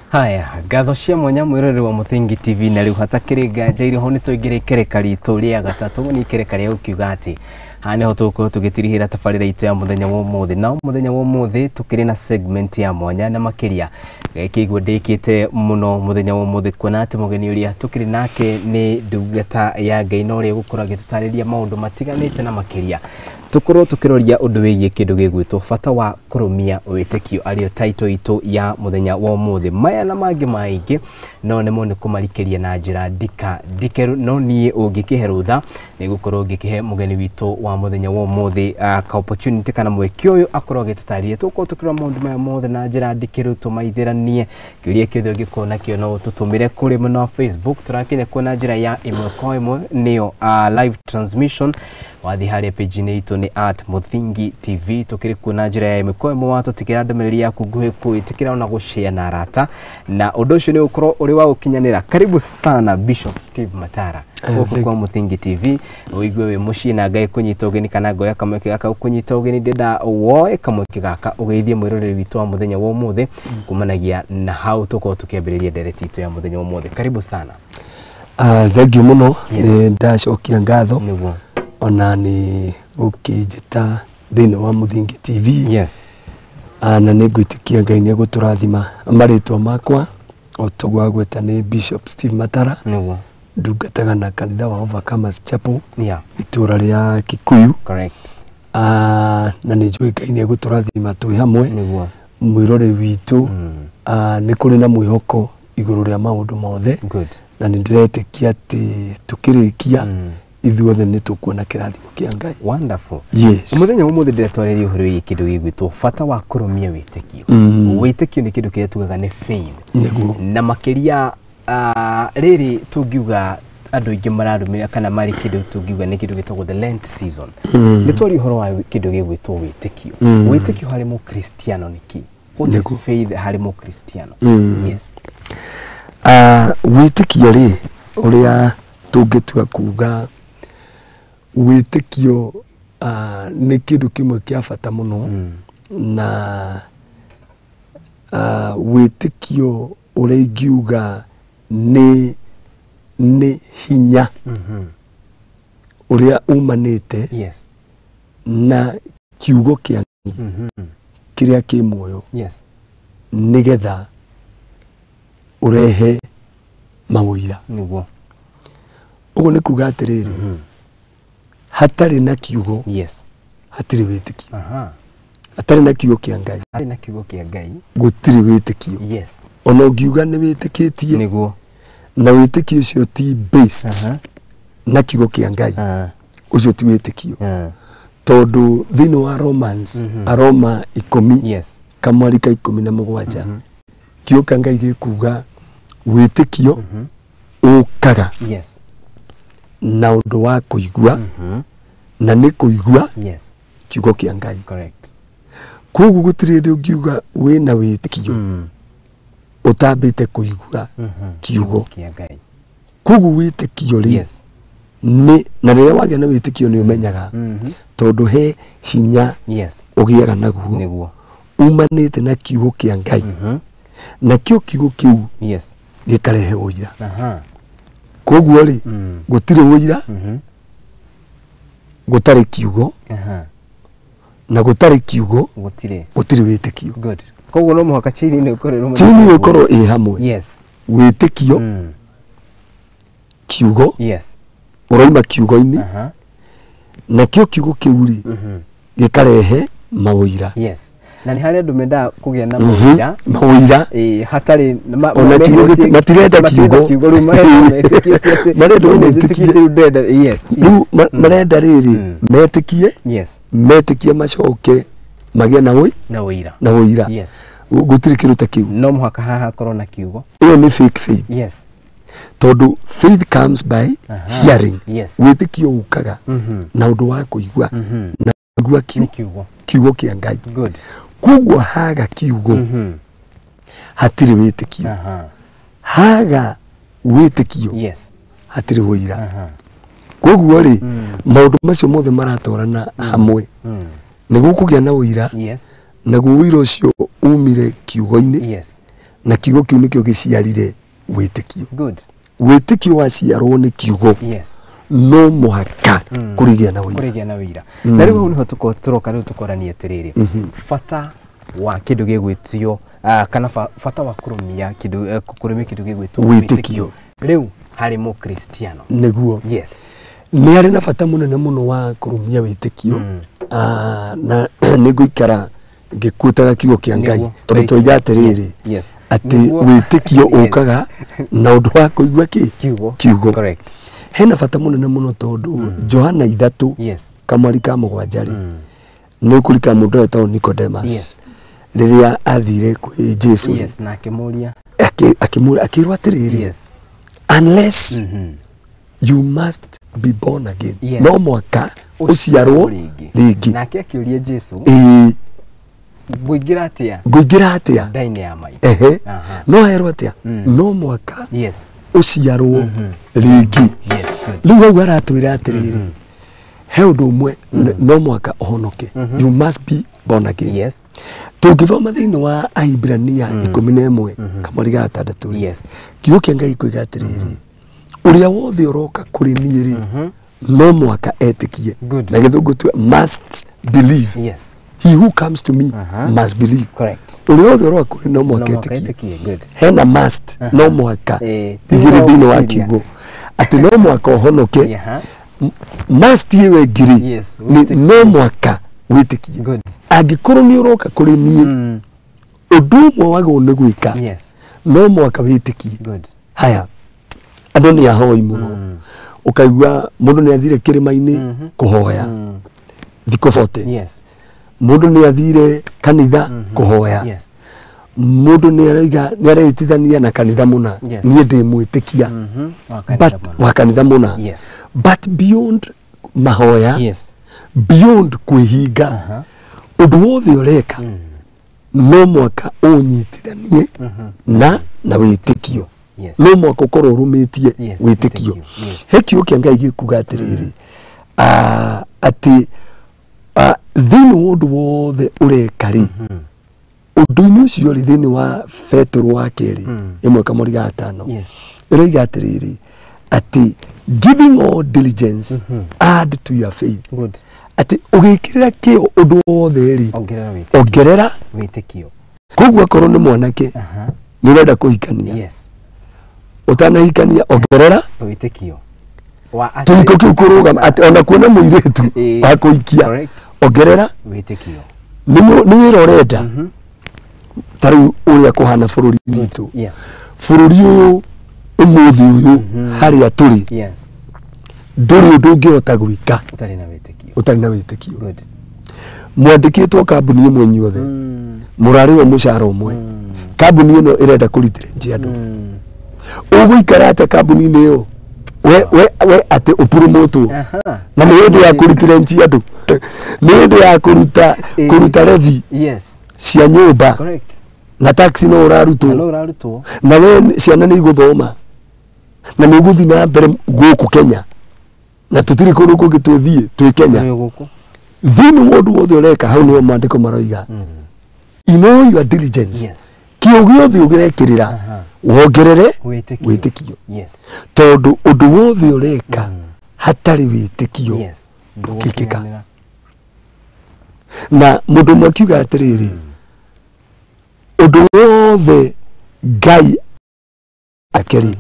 Haya, ngatho cia mwanya mwĩroreri wa Mũthingi TV. Na rĩu hatakĩrĩ nganja irĩho, nĩ tũingĩre ikereka ritũ rĩa gatatũ. Nĩ ikereka rĩa gũkiuga atĩ haha nĩho tũgũkorwo tũgĩtirihĩra tabarĩra itũ ya mũthenya wa ũmũthĩ. Na mũthenya wa ũmũthĩ tũkĩrĩ na segment ya mwanya, na makĩria ngĩigua ndĩkĩte mũno mũthenya wa ũmũthĩ kuona atĩ mũgeni ũrĩa tũkĩrĩ nake nĩ ndungata ya Ngai, na ũrĩa ũgũkorwo agĩtũtarĩria maũndũ matiganĩte, na makĩria tũkorwo tũkĩroria ũndũ wĩgiĩ kĩndũ gĩgwĩtwo bata wa kũrũmia wĩtĩkio, arĩo title itũ ya mũthenya wa ũmũthĩ. Maya na mangĩ maingĩ no nĩmo nĩ kũmarikĩria na njĩra ndika ndikeru, no niĩ ũngĩkĩhe rũtha nĩ gũkorwo ngĩkĩhe mũgeni witũ wa mũthenya wa ũmũthĩ ka opportunity kana mweke ũyũ akorwo agĩtũtarĩria. Tũgũkorwo tũkĩrora maũndũ maya mothe na njĩra ndikĩru, tũmaithĩranie. Kĩũria kĩothe ũngĩkorwo nakĩo no ũtũtũmĩre kũrĩ mwena wa Facebook. Tũrakinya kuo na njĩra ya ĩmwe kwa ĩmwe, nĩyo live transmission. Wathiĩ harĩa page-inĩ itũ nĩ @MũthingiTV, tũkĩrĩ kuo na njĩra ya ĩmwe kwa ĩmwe. Watũtigĩra ndũmĩrĩri yaku nguhĩ, kũĩtĩkĩra ona gũshare na arata, na ũndũ ũcio nĩ ũgũkorwo ũrĩ wa gũkinyanĩra. Karibu sana, Bishop Steve Matara, gũkũ kwa Mũthingi TV. Ũigue wĩ mũciĩ na Ngai kũnyita ũgeni, kana ngoya kamweke gaka gũkũnyita ũgeni. Ndĩrenda woe kamweke gaka ũgeithie mwĩroreri witũ wa mũthenya wa ũmũthĩ, kumanagia na hau tũkorwo tũkĩambĩrĩria ndereti itũ ya mũthenya wa ũmũthĩ. Karibu sana. Thank you mũno. Nĩ ndacokia ngatho ona nĩ gũkĩnjĩta thĩinĩ wa Mũthingi TV. Na nĩ ngwĩtĩkia Ngai nĩ egũtũrathima. Marĩtwa makwa o toguo agweta nĩ Bishop Steve Matara. Ndungataga na kanitha wa Overcomers Chapel, itũra rĩa Kikuyu. Na nĩ njũĩ Ngai nĩ egũtũrathima twĩ hamwe. Mwĩroreri witũ, nĩ kũrĩ na mwĩhoko igũrũ rĩa maũndũ mothe, na nĩ ndĩretĩkia atĩ tũkĩrĩkia ithuothe nĩ tũkuona kĩrathimo kĩa Ngai. Wonderful. Yes. Mũthenya wa ũmũthĩ ndĩratwarĩria ũhoro wĩgiĩ kĩndũ gĩgwĩtwo bata wa kũrũmia wĩtĩkio. Wĩtĩkio nĩ kĩndũ kĩrĩa tugaga nĩ faith. Na makĩria rĩrĩ tũngiuga andũ aingĩ mararũmĩrĩra kana marĩ kĩndũ tũngiuga nĩ kĩndũ gĩtagwo the Lent season. Nĩ twaria ũhoro wa kĩndũ gĩgwĩtwo wĩtĩkio. Wĩtĩkio harĩ mũkristiano nĩ kĩ? What is faith harĩ mũkristiano? Yes. Wĩtĩkio rĩ, ũrĩa tũngĩtua kuga wĩtĩkio nĩ kĩndũ kĩmwe kĩa bata mũno, na wĩtĩkio ũrĩa ingiuga nĩ hinya ũrĩa umanĩte na kiugo kĩa kĩrĩa kĩ muoyo, nĩgetha ũrehe mawũira. Ũguo nĩ kuga atĩrĩrĩ, hatarĩ na kiugo hatirĩ wĩtĩkio. Hatarĩ na kiugo kĩa Ngai, Hatarĩ na kiugo kĩa Ngai, gũtirĩ wĩtĩkio. Ona ũngiuga nĩ wĩtĩkĩtie na wĩtĩkio ũcio ti based na kiugo kĩa Ngai, ũcio ti wĩtĩkio, tondũ thĩinĩ wa Romans, Aroma 10 kamwari ka 17, kiugo kĩa Ngai gĩkuga wĩtĩkio ũkaga na ũndũ wa kũigua, na nĩ kũigua kiugo kĩa Ngai. Koguo gũtirĩ hĩndĩ ũngiuga wĩna wĩtĩkio ũtambĩte kũigua kiugo. Kĩa Ngai. Koguo wĩtĩkio rĩ, nĩ na rĩrĩa wagĩa na wĩtĩkio nĩ ũmenyaga, tondũ he hinya ũgĩaga naguo umanĩte na kiugo kĩa Ngai, nakĩo kiugo kĩu gĩkarehe ũira. Koguo rĩ, gũtirĩ ũira gũtarĩ kiugo, na gũtarĩ kiugo gũtirĩ gũtirĩ wĩtĩkio. Good. Koguo no mũhaka chain ĩno ĩkorwo ĩrũmanĩte. Chain ĩyo ĩkorwo ĩ hamwe. Wĩtĩkio, kiugo, ũraima kiugo-inĩ, nakĩo kiugo kĩu rĩ, gĩkarehe mawũira. Yes, na nĩ harĩ andũ mendaga kũgĩa na mawĩra Mawũira. Ĩĩ, hatarĩ Ona kiugo matirenda kiugo. Kiugo rĩu marenda metĩkĩtie atĩ Marenda rĩu metĩkie. metĩkĩtie rĩu ndĩrenda, yes. Rĩu marenda rĩrĩ, metĩkie, metĩkie macoke magĩe na ũi Na ũira. Na ũira. Gũtirĩ kĩndũ ta kĩu. No mũhaka haha hakorwo na kiugo. Ĩyo nĩ fake faith, tondũ faith comes by hearing. Wĩtĩkio ũkaga na ũndũ wa kũigua, na kũigua Nĩ kiugo. Kiugo kĩa Ngai. Koguo haga kiugo, hatirĩ wĩtĩkio. Haga wĩtĩkio, hatirĩ ũira. Koguo rĩ, maũndũ macio mothe maratwarana hamwe nĩguo kũgĩa na ũira, naguo ũira ũcio umire kiugo-inĩ. Na kiugo kĩu nĩkĩo gĩciarire wĩtĩkio. Good. Wĩtĩkio waciarwo nĩ kiugo. Yes. No mũhaka kũrĩgĩa na wĩira. Kũrĩgĩa na wĩira. Na rĩu hau nĩho tũroka rĩu tũkoranie atĩrĩrĩ, bata wa kĩndũ gĩgwĩtio kana bata wa kũrũmia kĩndũ, kũrũmia kĩndũ gĩgwĩtwo wĩtĩkio rĩu harĩ mũkristiano. Nĩguo. Yes. Nĩ harĩ na bata mũnene mũno wa kũrũmia wĩtĩkio. Na nĩ ngũikara ngĩkuĩtaga kiugo kĩa Ngai tondũ twoiga atĩrĩrĩ atĩ wĩtĩkio ũkaga na ũndũ wa kũigua kĩ kiugo. Correct. Hena bata mũnene mũno tondũ Johana 3 yes, kamwari ka 7 rĩ, nĩ ũkũrika mũndũ wetagwo Nicodemus. Yes. Rĩrĩa athire kwĩ Jesu. Yes, na akĩmũria. Akĩmũria akĩrwo atĩrĩrĩ, yes, unless you must be born again. Yes. No mwaka ũciarwo rĩngĩ. Nake akĩũria Jesu, ĩĩ, ngũingĩra atĩa? Ngũingĩra atĩa? Ndainĩ ya maitũ. Ehe. No herwo atĩa? No mwaka yes, ũciarwo rĩngĩ. Yes, good. Rĩu hau aratwĩra atĩrĩrĩ, he ũndũ ũmwe, no mwaka ũhonoke. You must be born again. Yes. Tũngĩthoma thĩinĩ wa Ahibirania 11 kamweri ga 6 rĩ, Yes. kiugo kĩa Ngai koiga atĩrĩrĩ, ũrĩa wothe ũroka kũrĩ niĩ rĩ, no mwaka etĩkie. Good. Na gĩthũngũ tu must believe. Yes. He who comes to me must believe. Correct. Ũrĩa wothe ũroka kũrĩ no mwaka etĩkie. Good. Hena must, no mwaka igĩrĩ thĩinĩ wa kiugo atĩ no mwaka ũhonoke. Must ĩyo ĩngĩ rĩ, no mwaka wĩtĩkie. Good. Angĩkorwo nĩ ũroka kũrĩ niĩ, ũndũ ũmwe wagĩrĩirwo nĩ gwĩka, Yes, no mwaka wĩtĩkie. Good. Haya, andũ nĩ ahoi mũno. Ũkaigua mũndũ nĩ athire kĩrĩma-inĩ kũhoya thikũ 40. Yes. Mũndũ nĩ athire kanitha kũhoya. Yes. Mũndũ nĩ araiga nĩ areĩtithania na kanitha mũna. Yes. Niĩ ndĩ mwĩtĩkia. Wa kanitha mũna. Yes. But beyond mahoya, yes, beyond kwĩhinga, ũndũ wothe ũreka no mwaka ũnyitithanie na wĩtĩkio. Yes. No mwaka ũkorwo ũrũmĩtie Yes, wĩtĩkio. Yes. He kiugo kĩa Ngai gĩkuga atĩrĩrĩ, atĩ thĩinĩ wa ũndũ wothe ũreka rĩ, ũndũ-inĩ ũcio rĩ, thĩinĩ wa Petero wa kerĩ 1 kamweri ga 5, Yes. ĩroiga atĩrĩrĩ atĩ giving all diligence add to your faith. Good. Atĩ ũgĩkĩrĩra kĩo ũndũ wothe rĩ, Ongerera ongerera wĩtĩkio. Koguo akorwo nĩ mwanake nĩ ũrenda kũhikania, Yes, ũtanahikania ongerera wĩtĩkio wa kĩhiko kĩu kũrũgama, atĩ ona kuona mũirĩtu wa kũhikia, Correct. ongerera wĩtĩkio. Nĩ wĩra ũrenda ta rĩu ũrĩa kũhana bũrũri witũ. Yes. Bũrũri ũyũ ũmũthĩ ũyũ harĩa tũrĩ, Yes. ndũrĩ ũndũ ũngĩhota gwĩka Ũtarĩ na wĩtĩkio. ũtarĩ na wĩtĩkio. Good. Mwandĩkĩtwo kambuni ĩmwe inyuothe, mũrarĩhwo mũcara ũmwe, kambuni ĩno ĩrenda kũritĩrĩnjia andũ. Ũgũikara atĩa kambuni-inĩ ĩyo we atĩ ũpurumũtwo? Na nĩ hĩndĩ ya kũritĩrĩnjia andũ, nĩ hĩndĩ ya kũruta revi Yes. cia nyũmba. Correct. Na taxi no ũrarutwo. Na no ũrarutwo. Na we ciana nĩ igũthoma na nĩ ũgũthiĩ na mbere gũkũ Kenya, na tũtirĩ kũndũ kũngĩ twĩthiĩ twĩ Kenya. Thĩinĩ wa ũndũ wothe ũreka, hau nĩho maandĩko maroiga in all your diligence, Yes. kĩo gĩothe ũgĩrekĩrĩra wongerere Wĩtĩkio. wĩtĩkio. Yes. Tondũ ũndũ wothe ũreka hatarĩ wĩtĩkio Yes. ndũngĩkĩka. Na mũndũ ũmwe akiuga atĩrĩrĩ, ũndũ wothe Ngai akerĩ,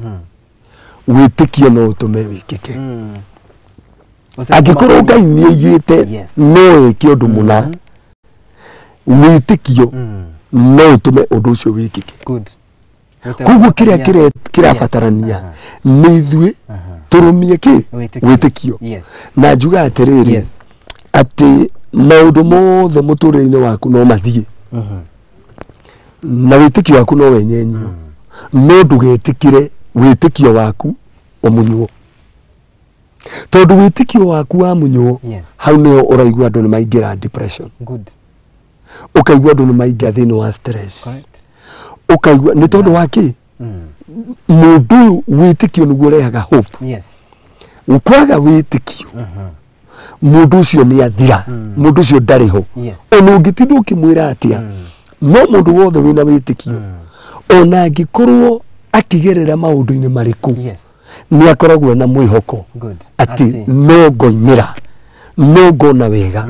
wĩtĩkio no ũtũme wĩkĩke. Angĩkorwo Ngai nĩ oigĩte Yes. no eke ũndũ mũna, wĩtĩkio no ũtũme ũndũ ũcio wĩkĩke. Good. Koguo kĩrĩa kĩrabatarania nĩ ithuĩ tũrũmie kĩ wĩtĩkio. Yes. Na njuga atĩrĩrĩ, Yes. atĩ maũndũ mothe mũtũrĩre-inĩ waku no mathiĩ na wĩtĩkio waku no wenyenyio, no ndũgetĩkĩre wĩtĩkio waku ũmunywo, tondũ wĩtĩkio waku wamunywo, Yes. hau nĩho ũraigua andũ nĩ maingĩra depression. Good. Ũkaigua andũ nĩ maingĩra thĩinĩ wa stress. Correct. Ũkaigua nĩ tondũ wa kĩ, mũndũ ũyũ wĩtĩkio nĩguo ũrehaga hope. Yes. Kwaga wĩtĩkio, mũndũ ũcio nĩ athira, mũndũ ũcio ndarĩ ho. Yes. Ona ũngĩtinda ũkĩmwĩra atĩa, no mũndũ wothe wĩna wĩtĩkio, Ona angĩkorwo akĩgerera maũndũ-inĩ marĩkũ, Yes. nĩ akoragwo na mwĩhoko Good. atĩ no ngoimĩra, no ngona wega.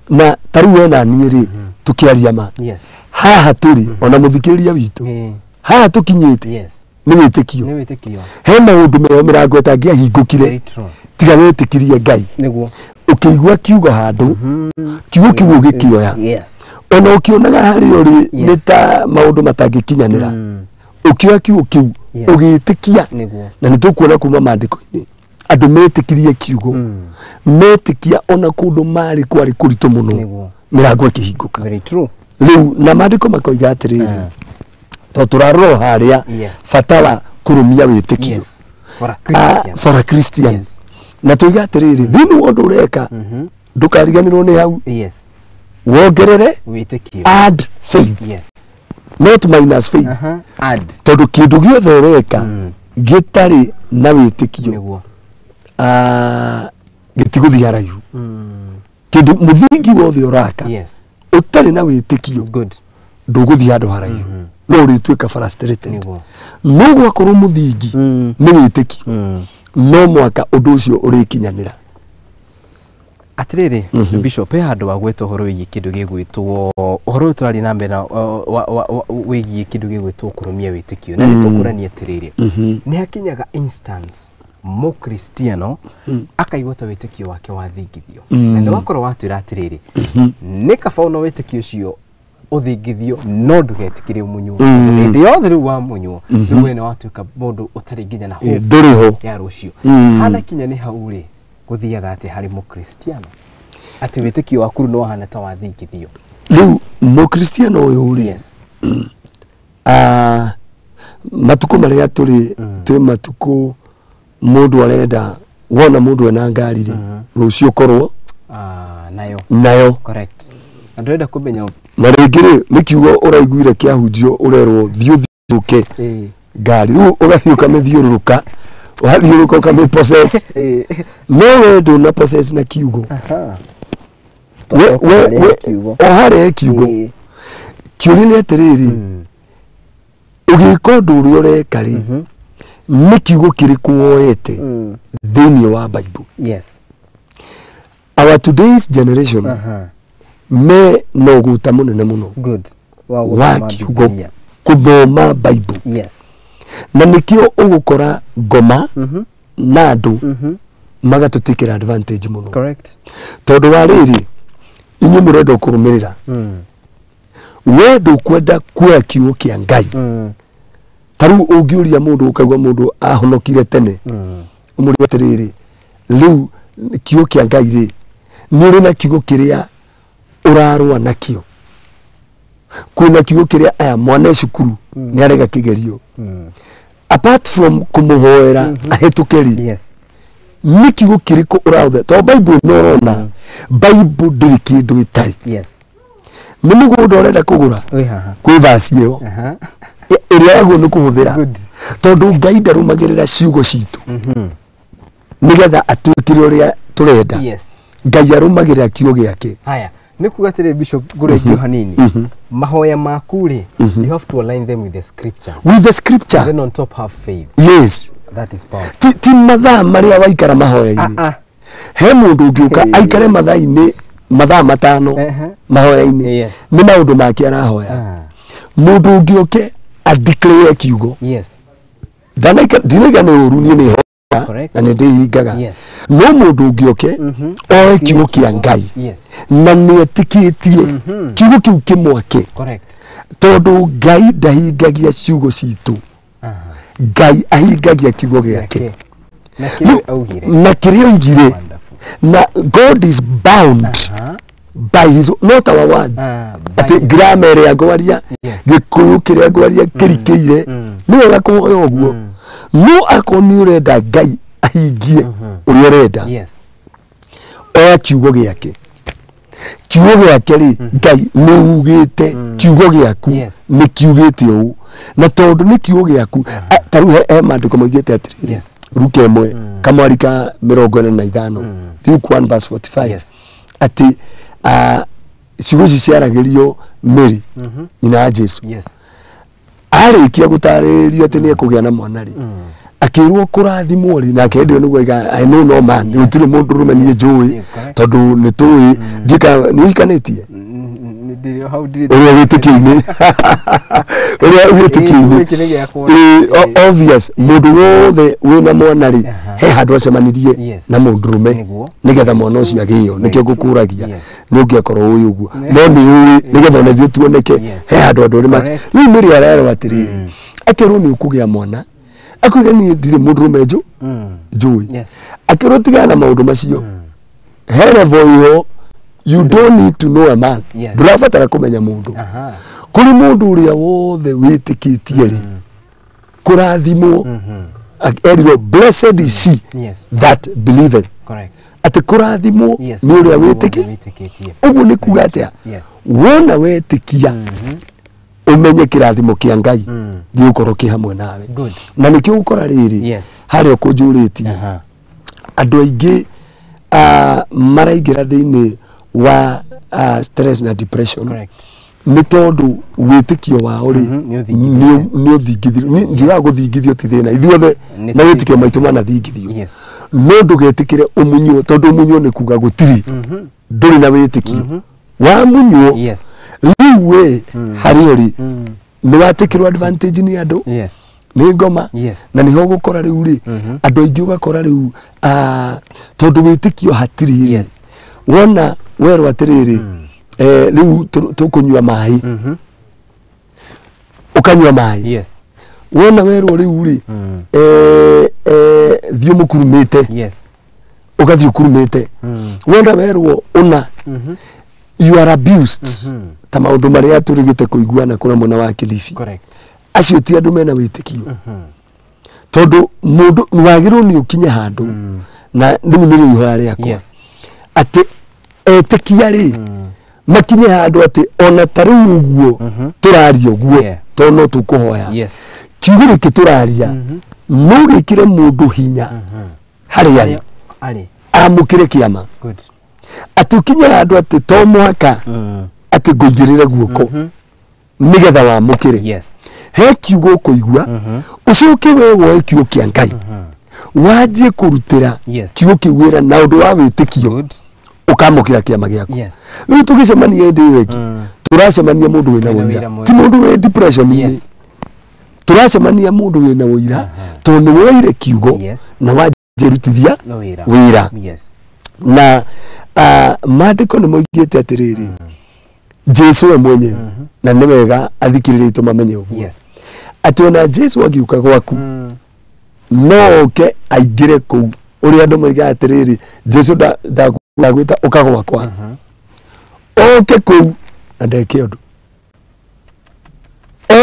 Na ta rĩu we na niĩ rĩ, tũkĩaria ma, Yes. haha tũrĩ, ona mũthikĩrĩria witũ, haha tũkinyĩte Yes. nĩ wĩtĩkio. Nĩ wĩtĩkio. He maũndũ meho mĩrango ĩtangĩahingũkire Very true. tiga wetĩkirie Ngai. Nĩguo. Ũkĩigua kiugo handũ, kiugo kĩu ũgĩkĩoya. Yes. Ona ũkĩonaga harĩa ũrĩ Yes. nĩ ta maũndũ matangĩkinyanĩra, ũkĩoya kiugo kĩu Yes. ũgĩtĩkia. Nĩguo. Na nĩ tũkuona kuma maandĩko-inĩ andũ metĩkirie kiugo, metĩkia ona kũndũ marĩ kwarĩ kũritũ mũno, Nĩguo. mĩrango ĩkĩhingũka. Very true. Rĩu na maandĩko makoiga atĩrĩrĩ, tondũ tũrarora harĩa Yes. bata wa kũrũmia wĩtĩkio. Yes. For a Christian. For a Christian. Yes. Na tuiga atĩrĩrĩ, thĩinĩ wa ũndũ ũreka, ndũkariganĩrwo nĩ hau, Yes. wongerere Wĩtĩkio. add faith, Yes. not minus faith. Aha. Add. Tondũ kĩndũ gĩothe ũreka gĩtarĩ na wĩtĩkio, Nĩguo. Gĩtigũthiĩ haraihu. Kĩndũ mũthingi wothe ũraka Yes. ũtarĩ na wĩtĩkio, Good. ndũgũthiĩ handũ haraihu, no ũrĩtuĩka frustrated. Nĩguo. No gwakorwo mũthingi nĩ wĩtĩkio, no mwaka ũndũ ũcio ũrĩkinyanĩra. Atirĩrĩ Bishop, he handũ wagweta ũhoro wĩgiĩ kĩndũ gĩgwĩtwo, ũhoro ũyũ tũrathiĩ na mbere na wĩgiĩ kĩndũ gĩgwĩtwo kũrũmia wĩtĩkio, na nĩ tũkũrania atĩrĩrĩ, nĩ hakinyaga instance mũkristiano akaigua ta wĩtĩkio wake wathingithio, na nĩ wakorwo watwĩra atĩrĩrĩ, nĩ kaba ona wĩtĩkio ũcio ũthingithio no ndũgetĩkĩre ũmunywo. Hĩndĩ yothe rĩu wamunywo, rĩu we nĩ watuĩka mũndũ ũtarĩ nginya na hope Ndũrĩ ho. ya rũciũ. Hana kinya nĩ hau rĩ, gũthiaga atĩ harĩ mũkristiano atĩ wĩtĩkio waku rĩu nĩ wahana ta wathingithio? Rĩu mũkristiano ũyũ rĩ, Yes. Matukũ marĩa tũrĩ, twĩ matukũ mũndũ arenda wona mũndũ ena ngari rĩ, rũciũ korwo Nayo. Nayo. Correct. Na ndũrenda kũmenya. Na rĩngĩ rĩ, nĩ kiugo ũraiguire kĩahunjio, ũrerwo thiĩ ũthiũrũrũke ngari, rĩu ũgathiĩ ũkamĩthiũrũrũka, wathiũrũrũka ũkamĩ possess, no we ndũna possess na kiugo. Kiugo. O harĩa he kiugo. Kĩũria nĩ atĩrĩrĩ, ũgĩka ũndũ ũrĩa ũreka rĩ, nĩ kiugo kĩrĩkũ woete thĩinĩ wa Bible? Yes. Our today's generation me na ũgũta mũnene mũno Good. wa gũthoma kiugo, Bibilia. kũthoma Bible. Yes. Na nĩkĩo ũgũkora ngoma na andũ magatũtĩkĩra advantage mũno. Correct. Tondũ wa rĩrĩ, inyuĩ mũrenda kũrũmĩrĩra, we ndũkwenda kuoya kiugo kĩa Ngai. Ta rĩu ũngĩũria mũndũ, ũkaigua mũndũ ahonokire tene, ũmũrie atĩrĩrĩ, rĩu kiugo kĩa Ngai rĩ, nĩ ũrĩ na kiugo kĩrĩa ũrarũa nakĩo? Kwĩna kiugo kĩrĩa aya mwana e cukuru nĩ arega kĩgerio, apart from kũmũhoera ahĩtũke rĩ, Yes. nĩ kiugo kĩrĩkũ ũrahũthĩra? Tondũ Bible ĩno ũrona, Bible ndĩrĩ kĩndũ ĩtarĩ. Yes. Nĩ mũgũnda ũrenda kũgũra, Wĩ haha. Kwĩ vaci ĩyo ĩrĩa yagwo nĩ kũhũthĩra. Good. Tondũ Ngai ndarũmagĩrĩra ciugo citũ nĩgetha atwĩkĩre ũrĩa tũrenda. Yes. Ngai arũmagĩrĩra kiugo gĩake. Haya, nĩ kuga atĩrĩrĩ Bishop, ngũrĩngio hanini, mahoya maku rĩ, you have to align them with the scripture. With the scripture. Then on top have faith. Yes. That is powerful. Ti mathaa marĩa waikara mahoya-inĩ. Ah, ah. He mũndũ ũngĩũka Hey. aikare mathaa-inĩ mathaa 5 mahoya-inĩ, nĩ maũndũ make arahoya. Mũndũ ũngĩ oke a declare kiugo. Yes. Ndinaiga nĩ ũru, niĩ nĩ hoyaga Correct. na nĩ ndĩhingaga. Yes. No mũndũ ũngĩ oke oe kiugo kĩa Ngai Yes. na nĩ etĩkĩtie kiugo kĩu kĩmwake, Correct. tondũ Ngai ndahingagia ciugo citũ, Ngai ahingagia kiugo gĩake. Na kĩrĩa augire. Na kĩrĩa oigire. Wonderful. Na God is bound by his, not our words. By Atĩ his- grammar ĩrĩa ngwaria, gĩkũyũ kĩrĩa ngwaria kĩrikĩire, nĩ wega kũhoya ũguo, no akorwo nĩ ũrenda Ngai ahingie ũrĩa ũrenda, Yes. oya kiugo gĩake. Kiugo gĩake rĩ, Ngai nĩ ugĩte kiugo gĩaku Yes. nĩ kiugĩte ũũ, na tondũ nĩ kiugo gĩaku, ta rĩu he maandĩko maugĩte atĩrĩrĩ, Yes. Luka 1 kamwari ka 45, Luke 1 verse 45, Yes. atĩ ciugo ici ciaragĩrio Mary, nyina wa Jesu. Yes. Arĩkia gũtarĩrio atĩ nĩ ekũgĩa na mwana rĩ, akĩrwo kũrathimwo rĩ, nake hĩndĩ ĩyo nĩguo aiga I know no man, gũtirĩ mũndũ rũme niĩ njũĩ, tondũ nĩ tũĩ nĩ ũhikanĩtie ũrĩa wĩtĩkio-inĩ ũrĩa wĩtĩkio-inĩ obvious mũndũ wothe wĩna mwana rĩ, he handũ acemanirie na mũndũ rũme nĩgetha mwana ũcio agĩo, nĩkĩo ngũkũragia nĩ ũngĩakorwo ũĩ ũguo, no nĩ ũĩ nĩgetha ona ithuĩ tuoneke he handũ andũ arĩa rĩu Mary arerwo atĩrĩrĩ, akĩrwo nĩ ũkũgĩa mwana, akuga niĩ ndirĩ mũndũ rũme njũĩ, akĩrwo tigana na maũndũ macio, he level ĩyo you don't need to know a man, ndũrabatara kũmenya mũndũ, kũrĩ mũndũ ũrĩa wothe wĩtĩkĩtie rĩ kũrathimwo, erirwo blessed is she that believeth, atĩ kũrathimwo nĩ ũrĩa wĩtĩkĩtie. Ũguo nĩ kuga atĩa? Wona wetĩkia umenye kĩrathimo kĩa Ngai gĩgũkorwo kĩ hamwe nawe. Na nĩkĩo ũgũkora rĩrĩ harĩa ũkũnjũrĩtie andũ aingĩ maraingĩra thĩinĩ wa stress na depression nĩ tondũ wĩtĩkio wao rĩ nĩ ũthingithirio. Njugaga gũthingithio ti thĩna, ithuothe mawĩtĩkio maitũ manathingithio, no ndũgetĩkĩre ũmunywo, tondũ ũmunywo nĩ kuga gũtirĩ ndũrĩ na wĩtĩkio wamunywo rĩu we harĩ ũrĩ nĩ watĩkĩrwo advantage nĩ andũ nĩ ngoma, na nĩho ũgũkora rĩu rĩ andũ aingĩ ũgakora rĩu tondũ wĩtĩkio hatirĩ rĩ, wona werwo atĩrĩrĩ rĩu tũkũnyua maĩ, ũkanyua maĩ, wona werwo rĩu rĩ thiĩ mũkurumĩte, ũgathiĩ ũkurumĩte, wona werwo ũna you are abused ta maũndũ marĩa tũrĩgĩte kũiguana kũrĩa mwena wa Kilifi, acio ti andũ mena wĩtĩkio, tondũ mũndũ wagĩrĩirwo nĩ ũkinye handũ na rĩu nĩrĩo ihoya rĩakwa atĩ etĩkia rĩ makinye handũ atĩ ona ta rĩu ũguo tũraria ũguo, tondũ no tũkũhoya kiugo gĩkĩ tũraria no gĩkĩre mũndũ hinya harĩa arĩ amũkĩre kĩama, atĩ ũkinye handũ atĩ to mũhaka atĩ ngũigĩrĩre guoko nĩgetha wamũkĩre, he kiugo ũkũigua ũcoke we woe kiugo kĩa Ngai wanjie kũrutĩra kiugo kĩu wĩra na ũndũ wa wĩtĩkio ũkamũkĩra kĩama gĩaku. Rĩu tũgĩcemania hĩndĩ ĩyo ĩngĩ tũracemania mũndũ wĩna ũira, ti mũndũ wĩ depression-inĩ, tũracemania mũndũ wĩna ũira tondũ nĩ woire kiugo na wanjĩrutithia wĩra. Na maandĩko nĩ moigĩte atĩrĩrĩ, Jesu we mwenyewe na nĩ wega athikĩrĩria itũ mamenye ũguo atĩ ona Jesu agĩũka gwaku no oke aingĩre kũu ũrĩa andũ moigaga atĩrĩrĩ Jesu ndagwĩta ũka gwakwa, oke kũu na ndeke ũndũ,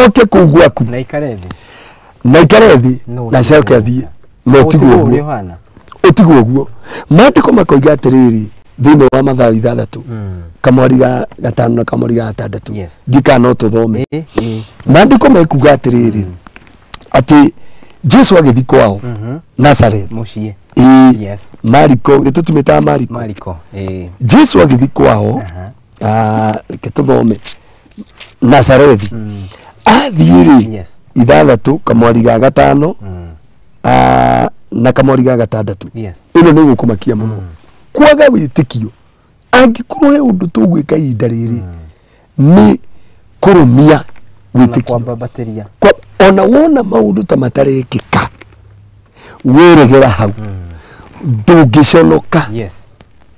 oke kũu gwaku na ikare thĩ na acoke athiĩ, no tiguo ũguo, ũtiguo ũguo. Maandĩko makoiga atĩrĩrĩ thĩinĩ wa Mathayo 6 kamwari ga 5 na kamwari ga 6 ndika no tũthome. Maandĩko mekuga atĩrĩrĩ atĩ Jesu agĩthiĩ kwao Nazareth mũciĩ, Mariko gĩtũtumĩtaga Mariko, Jesu agĩthiĩ kwao, reke tũthome Nazarethi, athiĩ rĩ 6 kamwari ga 5 na kamwari ga 6. Ĩno nĩ gũkũmakia mũno kwaga wĩtĩkio. Angĩkorwo he ũndũ tũgwĩka ihinda rĩrĩ nĩ kũrũmia wĩtĩkio, ona wona maũndũ ta matarekĩka wĩregera hau ndũngĩconoka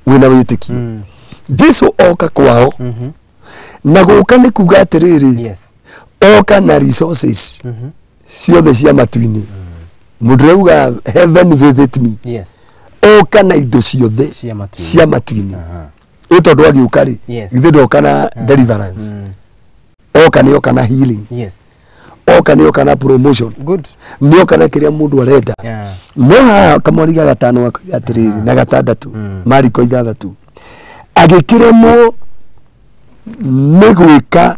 wĩna wĩtĩkio. Jesu oka kwao na gũka nĩ kuga atĩrĩrĩ oka na resources ciothe cia matu-inĩ, mũndũ ũrauga heaven visit me, oka na indo ciothe cia matu-inĩ. Ĩ tondũ agĩũka rĩ githĩ ndoka na deliverance, oka nĩ oka na healing, oka nĩ oka na promotion, nĩ oka na kĩrĩa mũndũ arenda. No haha kamwari ga 5 gakoiga atĩrĩrĩ na 6 Mariko 6 agĩkĩremwo nĩ gwĩka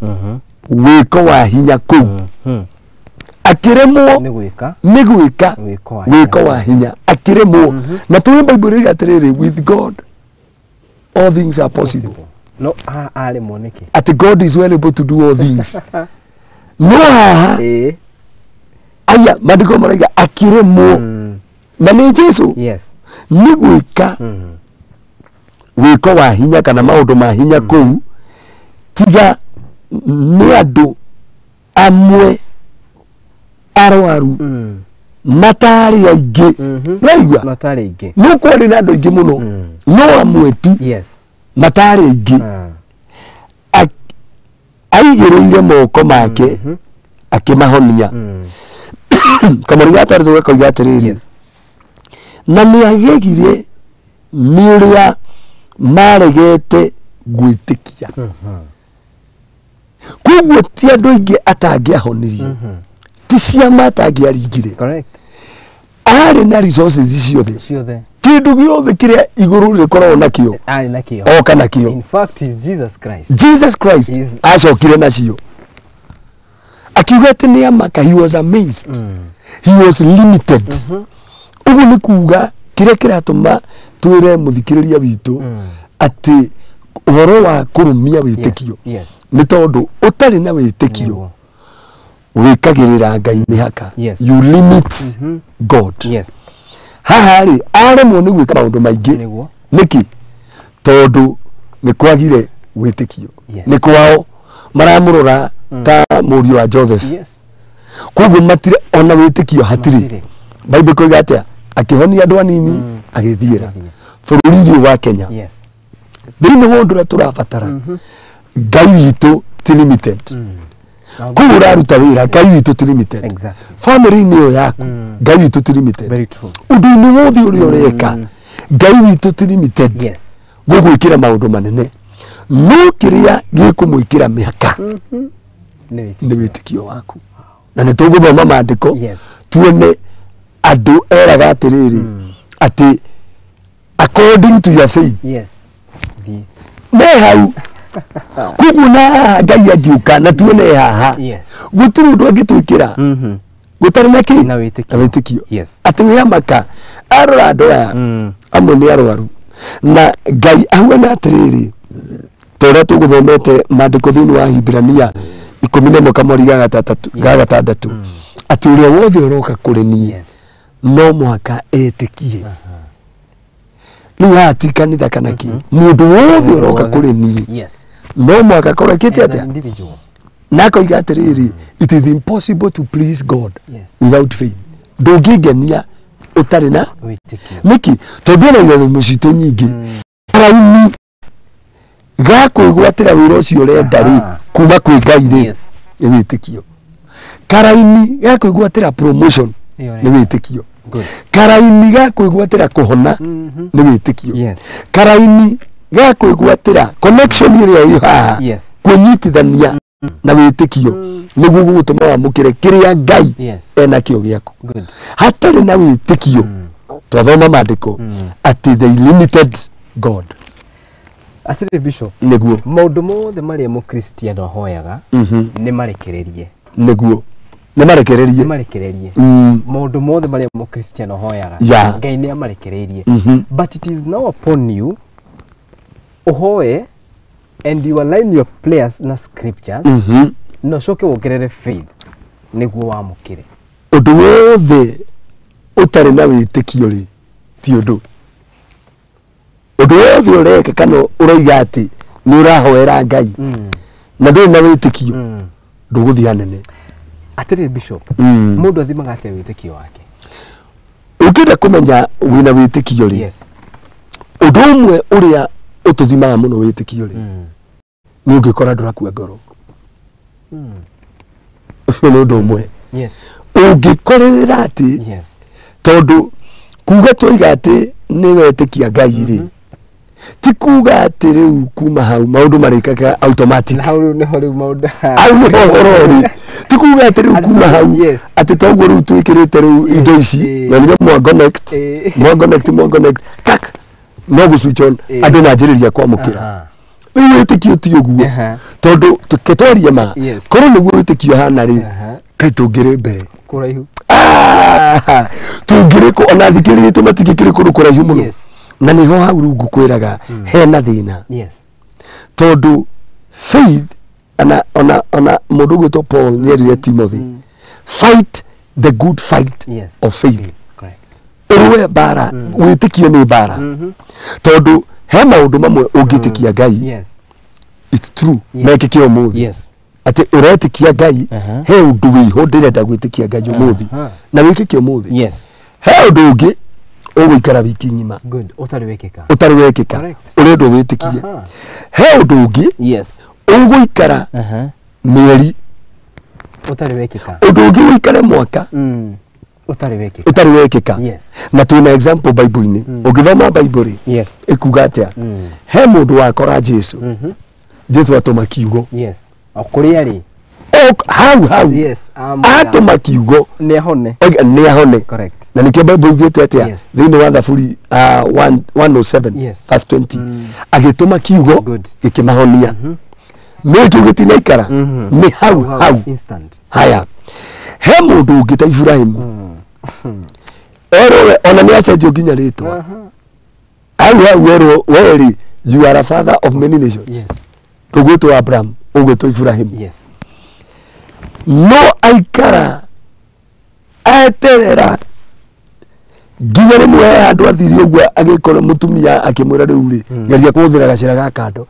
wĩko wa hinya kũu, akĩremwo nĩ gwĩka wĩko wa hinya, akĩremwo. Na tũĩ Bible ĩroiga atĩrĩrĩ with God all things are possible. No aremwo nĩkĩ? Atĩ God is well able to do all things. No haha aya maandĩko marauga akĩremwo na nĩ Jesu. Yes. Nĩ gwĩka wĩko wa hinya kana maũndũ ma hinya kũu, tiga nĩ andũ amwe arwaru matarĩ aingĩ. Nĩwaigua? Matarĩ aingĩ. No kwarĩ na andũ aingĩ mũno, no amwe tu. Yes. Matarĩ aingĩ. Aigĩrĩire moko make akĩmahonia. Kamũri ga gatatũ gakoiga atĩrĩrĩ, Yes. na nĩ agegire nĩ ũrĩa maregete gwĩtĩkia. Koguo ti andũ aingĩ atangĩahonirie, ti ciama atangĩaringire. Correct. Arĩ na resources ciothe, Ciothe. kĩndũ gĩothe kĩrĩa igũrũ rĩkoragwo nakĩo Arĩ nakĩo. oka nakĩo. In fact, is Jesus Christ. Jesus Christ acokire nacio akiuga atĩ nĩ amaka. He was amazed. He was limited. Ũguo nĩ kuga kĩrĩa kĩratũma twĩre mũthikĩrĩria witũ atĩ ũhoro wa kũrũmia wĩtĩkio Yes. nĩ tondũ ũtarĩ na wĩtĩkio Nĩguo. wĩkagĩrĩra Ngai mĩhaka. Yes. You limit God. Yes. Haha rĩ, aremwo nĩ gwĩka maũndũ maingĩ. Nĩguo. Nĩkĩ? Tondũ nĩ kwagire wĩtĩkio. Yes. Nĩ kwao maramũrora ta mũriũ wa Joseph. Yes. Koguo matirĩ ona wĩtĩkio hatirĩ. Matirĩ. Bible koiga atĩa? Akĩhonia andũ anini agĩthiĩra bũrũri-inĩ ũyũ wa Kenya. Yes. Thĩinĩ wa ũndũ ũrĩa tũrabatara, Ngai witũ ti limited. Kũu ũraruta wĩra, Ngai witũ ti limited. Exactly. Family-inĩ ĩyo yaku, Ngai witũ ti limited. Very true. Ũndũ-inĩ wothe ũrĩa ũreka, Ngai witũ ti limited. Yes. Gũgwĩkĩra maũndũ manene, no kĩrĩa gĩkũmwĩkĩra mĩhaka Nĩ nĩ wĩtĩkio waku. Na nĩ tũgũthoma maandĩko Yes. tuone andũ eraga atĩrĩrĩ, atĩ according to your faith. Yes. Thiĩ. Me hau koguo na haha Ngai angĩũka na tuone haha, Yes. gũtirĩ ũndũ angĩtwĩkĩra gũtarĩ na kĩ? Na wĩtĩkio. Na wĩtĩkio. Yes. Atĩ wĩamaka arora andũ aya amwe nĩ arwaru na Ngai ahuana atĩrĩrĩ, ta ũrĩa tũgũthomete maandĩko thĩinĩ wa Hibirania 11 kamweri ga gatandatũ, atĩ ũrĩa wothe ũroka kũrĩ niĩ Yes. no mũhaka etĩkie. Rĩu haha ti kanitha kana kĩ, mũndũ wothe ũroka kũrĩ niĩ Yes. no mũhaka korwo ekĩte As an atĩa? individual. Na akoiga atĩrĩrĩ, it is impossible to please God Yes. without faith. Ndũngĩngenia ũtarĩ na Wĩtĩkio. nĩkĩ? Tondũ ona irathimo citũ nyingĩ, raini ga kwĩgwatĩra wĩra ũcio ũrenda rĩ Aha. kuma kwĩ Ngai rĩ, Yes. nĩ wĩtĩkio. Karaini ga kwĩgwatĩra promotion Ĩyo nĩ ũrenda. wĩtĩkio. Good. Karaini ga kwĩgwatĩra kũhona nĩ wĩtĩkio. Yes. Karaini ga kwĩgwatĩra connection ĩrĩa ĩ haha, Yes. kwĩnyitithania na wĩtĩkio nĩguo gũgũtũma wamũkĩre kĩrĩa Ngai Yes. enakĩo gĩaku. Good. Hatarĩ na wĩtĩkio, twathoma maandĩko atĩ they limited God. Atĩrĩ Bishop, Nĩguo. maũndũ mothe marĩa mũkristiano ahoyaga nĩ marekererie. Nĩguo, nĩ marekererie. Nĩ marekererie. Maũndũ mothe marĩa mũkristiano ahoyaga, Yeah. Ngai nĩ amarekereirie. But it is now upon you ũhoe and you align your prayers na scriptures na ũcoke wongerere faith nĩguo wamũkĩre. Ũndũ wothe ũtarĩ na wĩtĩkio rĩ, ti ũndũ. Ũndũ wothe ũreka kana ũroiga atĩ nĩ ũrahoera Ngai na ndũrĩ na wĩtĩkio, ndũgũthiĩ hanene. Atĩrĩrĩ Bishop, mũndũ athimaga atĩa wĩtĩkio wake? Ũngĩenda kũmenya wĩna wĩtĩkio rĩ, Yes. ũndũ ũmwe ũrĩa ũtũthimaga mũno wĩtĩkio rĩ, nĩ ũngĩkora ndũrakua ngoro. Ũcio nĩ ũndũ ũmwe. Yes. Ũngĩkorerera atĩ Yes. tondũ kuga twoiga atĩ nĩ wetĩkia Ngai rĩ, ti kuga atĩ rĩu kuma hau maũndũ marĩkaga automatic. Na hau rĩu nĩho rĩu maũndũ Hau nĩho ũhoro ũrĩ. Ti kuga atĩ rĩu kuma hau Yes. atĩ toguo rĩu twĩkĩrĩte rĩu indo ici na nĩrĩo mwa connect, mwa connect, mwa connect kak no gũ switch on, andũ manjĩrĩria kwamũkĩra. Rĩu wĩtĩkio ti ũguo, tondũ tũkĩtwaria ma Yes. korwo nĩguo wĩtĩkio hana rĩ, kaĩ tũngĩrĩ mbere Kũraihu. Ah, tũngĩrĩ kũ ona thikĩrĩria itũ matingĩkĩrĩ kũndũ kũraihu mũno. Yes. Na nĩho hau rĩu ngũkwĩraga hena thĩna, Yes. tondũ faith Ona mũndũ ũgwĩtwo Paul nĩerire Timothy, fight the good fight of faith. Ũrũe mbara, wĩtĩkio nĩ mbara. Tondũ he maũndũ mamwe ũngĩtĩkia Ngai, it's true, mekĩke ũmũthĩ. Atĩ ũretĩkia Ngai, he ũndũ wĩho ndĩrenda gwĩtĩkia Ngai ũmũthĩ, na wĩkĩke ũmũthĩ. He ũndũ ũngĩ ũgũikara wiki ng'ima ũtarĩ wekĩka, ũrenda ũwĩtĩkie. He ũndũ ũngĩ ũgũikara mĩeri ũtarĩ wekĩka, ũndũ ũngĩ ũikare mwaka ũtarĩ wekĩka. Na twĩna example Bible-inĩ. Ũngĩthoma Bible rĩ, ĩkuga atĩa? He mũndũ wakora Jesu, Jesu atũma kiugo. O kũrĩa rĩ, hau hau atũma kiugo nĩ ahone. Na nĩkĩo Bible ugĩte atĩa thĩinĩ wa Thaburi 107 verse 20, agĩtũma kiugo gĩkĩmahonia. No kĩu gĩtinaikara, nĩ hau hau. Haya, he mũndũ ũngĩ ta Ibrahimu, erwo ona nĩ acenjio nginya rĩtwa. Hau hau erwo, we rĩ, you are a father of many nations. Ndũgwĩtwo Abraham, ũgwĩtwo Ibrahimu. No aikara eterera nginya rĩmwe he handũ athire ũguo, agĩkora mũtumia akĩmwĩra rĩu rĩ, geria kũhũthĩra gacĩra ga kando.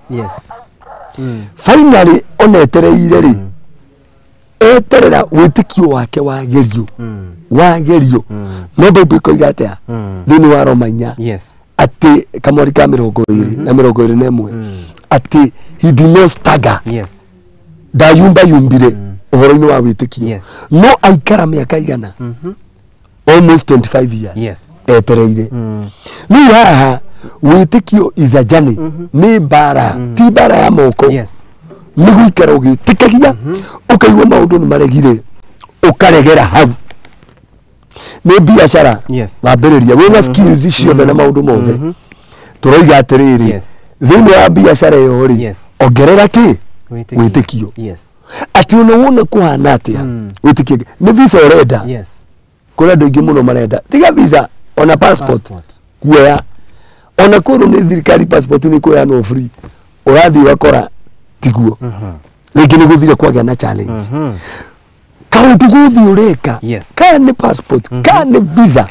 Finally ona etereire rĩ, eterera wĩtĩkio wake wagerio, wagerio. No Bible ĩkoiga atĩa thĩinĩ wa Roma 4, atĩ kamweri ka 21 atĩ he did not stagger, ndayumbayumbire ũhoro-inĩ wa wĩtĩkio. No aikara mĩaka igana, almost 25 years etereire. Rĩu haha wĩtĩkio is a journey, nĩ mbara, ti mbara ya moko. Nĩ gũikara ũgĩtĩkagia, ũkaigua maũndũ nĩ maregire, ũkaregera hau. Nĩ biacara wambĩrĩria, wĩna skills ciothe na maũndũ mothe. Tũroiga atĩrĩrĩ, thĩinĩ wa biacara ĩyo rĩ, ongerera kĩ? Wĩtĩkio. Atĩ ona wona kũhana atĩa, wĩtĩkio. Nĩ visa ũrenda, kũrĩ andũ aingĩ mũno marenda, tiga visa, ona passport kuoya. Ona kũrũ nĩ thirikari passport nĩ kuoyanwo free, ũrathiĩ ũgakora tiguo. Rĩngĩ nĩ gũthire kwagĩa na challenge. Kaũndũ gothe ũreka, kana nĩ passport, kana nĩ visa,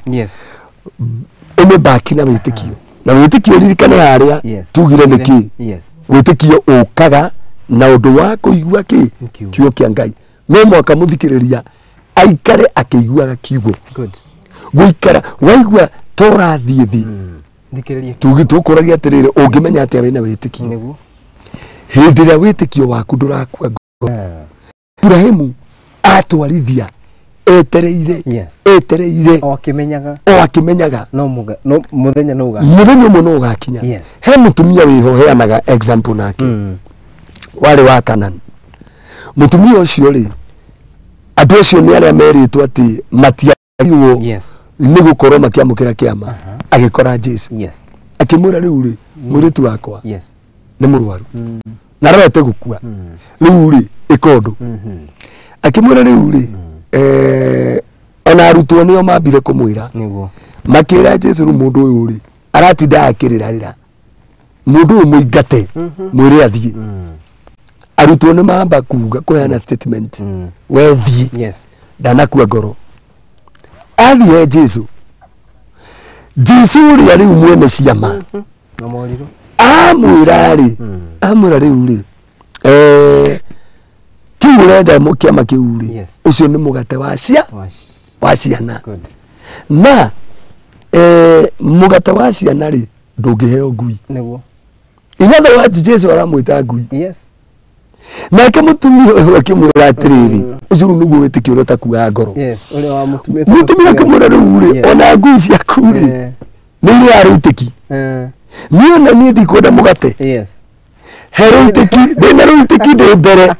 ũmĩbaki na wĩtĩkio. Na wĩtĩkio ririkane harĩa tugire nĩ kĩ? Wĩtĩkio ũkaga na ũndũ wa kũigua kĩ? Kiugo kĩa Ngai. No mwaka mũthikĩrĩria aikare akĩiguaga kiugo. Gũikara waigua ta ũrathiĩ thĩ, tũkũragia atĩrĩrĩ, ũngĩmenya atĩa wĩna wĩtĩkio? Hĩndĩ ĩrĩa wĩtĩkio waku ndũrakua ngoro. Ibrahimu atwarithia etereire, etereire o akĩmenyaga, o akĩmenyaga no mũthenya no ũgakinya, mũthenya ũmwe no ũgakinya. He mũtumia wĩho heanaga example nake, warĩ wa Canaan. Mũtumia ũcio rĩ, andũ acio nĩ arĩa merĩtwo atĩ matiagĩrĩirwo nĩ gũkorwo makĩamũkĩra kĩama. Agĩkora Jesu, akĩmwĩra rĩu rĩ, mũirĩtu wakwa nĩ mũrwaru na arorete gũkua, rĩu rĩ ĩka ũndũ. Akĩmwĩra rĩu rĩ, ona arutwo nĩo mambire kũmwĩra, makĩra Jesu rĩu mũndũ ũyũ rĩ aratinda akĩrĩrarĩra, mũndũ ũyũ mũingate, mwĩre athiĩ. Arutwo nĩ mamba kuga kũheana statement, we thiĩ, ndanakua ngoro. Athiĩ he Jesu, Jesu ũrĩa rĩu mwene ciama, amwĩra rĩ, amwĩra rĩu rĩ, kĩu ũrenda kĩama kĩu rĩ, ũcio nĩ mũgate wa ciana. Na mũgate wa ciana rĩ, ndũngĩheo ngui. In other words, Jesu aramwĩta ngui. Nake mũtumia ũyũ akĩmwĩra atĩrĩrĩ, ũcio rĩu nĩguo wĩtĩkio ũrĩa ũtakuaga ngoro. Mũtumia akĩmwĩra rĩu rĩ, ona ngui ciaku rĩ, nĩ irĩaga rũitĩki. Niĩ ona niĩ ndikwenda mũgate. He rũitĩki, ndĩna rũitĩki ndĩ mbere.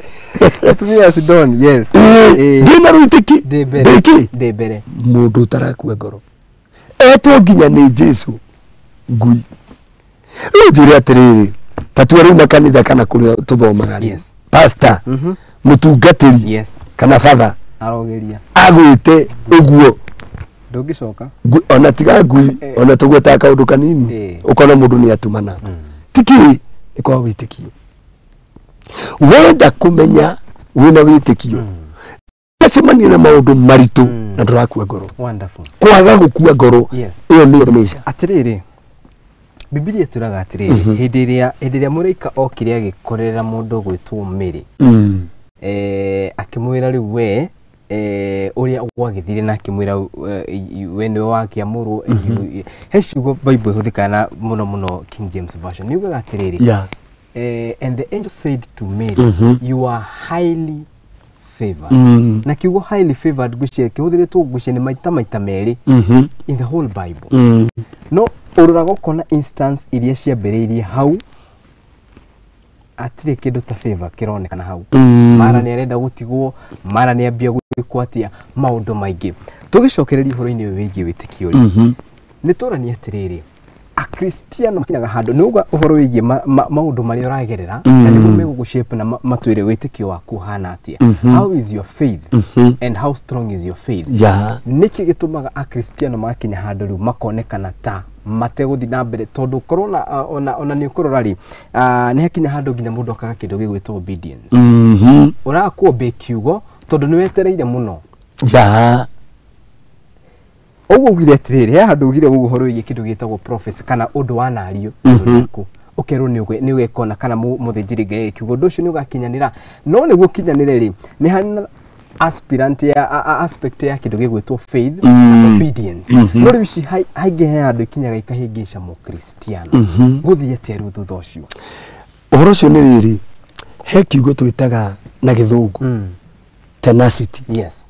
Mũtumia Sidoni, yes. Ndĩna rũitĩki ndĩ ndĩ mbere. Mũndũ ũtarakua ngoro etwo nginya nĩ Jesu ngui. Rĩu njĩre atĩrĩrĩ, ta tua rĩu makanitha kana kũrĩa tũthomaga rĩ, pastor, mũtungatĩri, kana father arogeria agwĩte ũguo, ndũngĩcoka. Ona tiga ngui, ona tũgwetaga kaũndũ kanini, ũkona mũndũ nĩ atumana. Ti kĩ? Nĩ kwaga wĩtĩkio. Wenda kũmenya wĩna wĩtĩkio acemania na maũndũ maritũ na ndũrakua ngoro. Wonderful. Kwaga gũkua ngoro ĩyo nĩyo mĩca. Atĩrĩrĩ, Bibilia ĩtwĩraga atĩrĩrĩ, hĩndĩ ĩrĩa mũraika okire agĩkorerera mũndũ gwĩtwo Mary, akĩmwĩra rĩu we ũrĩa gwagĩthire na akĩmwĩra we nĩwe wakĩamũrwo. He ciugo Bible ĩhũthĩkaga na mũno mũno King James Version. Nĩ yugaga atĩrĩrĩ, and the angel said to Mary, you are highly favored. Na kiugo highly favored ngwĩciria kĩhũthĩrĩtwo ngwĩciria nĩ maita merĩ in the whole Bible. No ũroraga ũkona instance iria ciambĩrĩirie hau atirĩ kĩndũ ta favor kĩronekana hau. Mara nĩ arenda gũtigwo, mara nĩ ambia gwĩkwo atĩa, maũndũ maingĩ. Tũgĩcokereria ũhoro-inĩ ũyũ wĩgiĩ wĩtĩkio rĩ, nĩ tũranie atĩrĩrĩ, Akristiano makinyaga handũ nĩ uga ũhoro wĩgiĩ maũndũ marĩa ũragerera na nĩguo megũgũshape na matwĩre wĩtĩkio waku ũhana atĩa. How is your faith and how strong is your faith? Nĩkĩ gĩtũmaga Akristiano makinya handũ rĩu makonekana ta mategũthiĩ na mbere tondũ korwo ona nĩ ũkũrora rĩ, nĩ hakinya handũ nginya mũndũ akaga kĩndũ gĩgwĩtwo obedience. Ũrakuombe kiugo tondũ nĩ wetereire mũno. Ũguo ugire atĩrĩrĩ, he handũ ugire ũguo ũhoro wĩgiĩ kĩndũ gĩtagwo prophecy kana ũndũ wanario waku ũkerwo nĩ ũgekona kana mũthĩnjĩri Ngai akiuga ũndũ ũcio nĩ ũgakinyanĩra, no nĩguo ũkinyanĩre rĩ, nĩ harĩ na aspirant ya aspect ya kĩndũ gĩgwĩtwo faith na obedience. No rĩu ici haingĩ he handũ ikinyaga ikahĩngĩca mũkristiano. Gũthiĩ atĩa rĩu thutha ũcio? Ũhoro ũcio nĩ rĩrĩ, he kiugo twĩtaga na gĩthũngũ tenacity. Yes.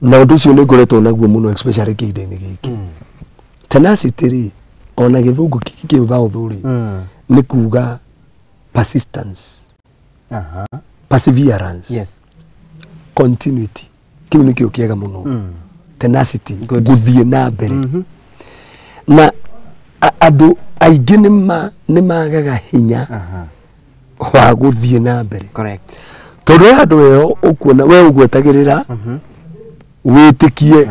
Na ũndũ ũcio nĩ ngoretwo naguo mũno especially kĩhinda-inĩ gĩkĩ. Tenacity rĩ, ona gĩthũngũ kĩũthaũthũ rĩ, nĩ kuga persistence, perseverance, yes, continuity. Kĩu nĩkĩo kĩega mũno. Tenacity, gũthiĩ na mbere. Na andũ aingĩ nĩ magaga hinya wa gũthiĩ na mbere. Correct. Tondũ handũ ĩyo ũkuona we ũgwetagĩrĩra wĩtĩkie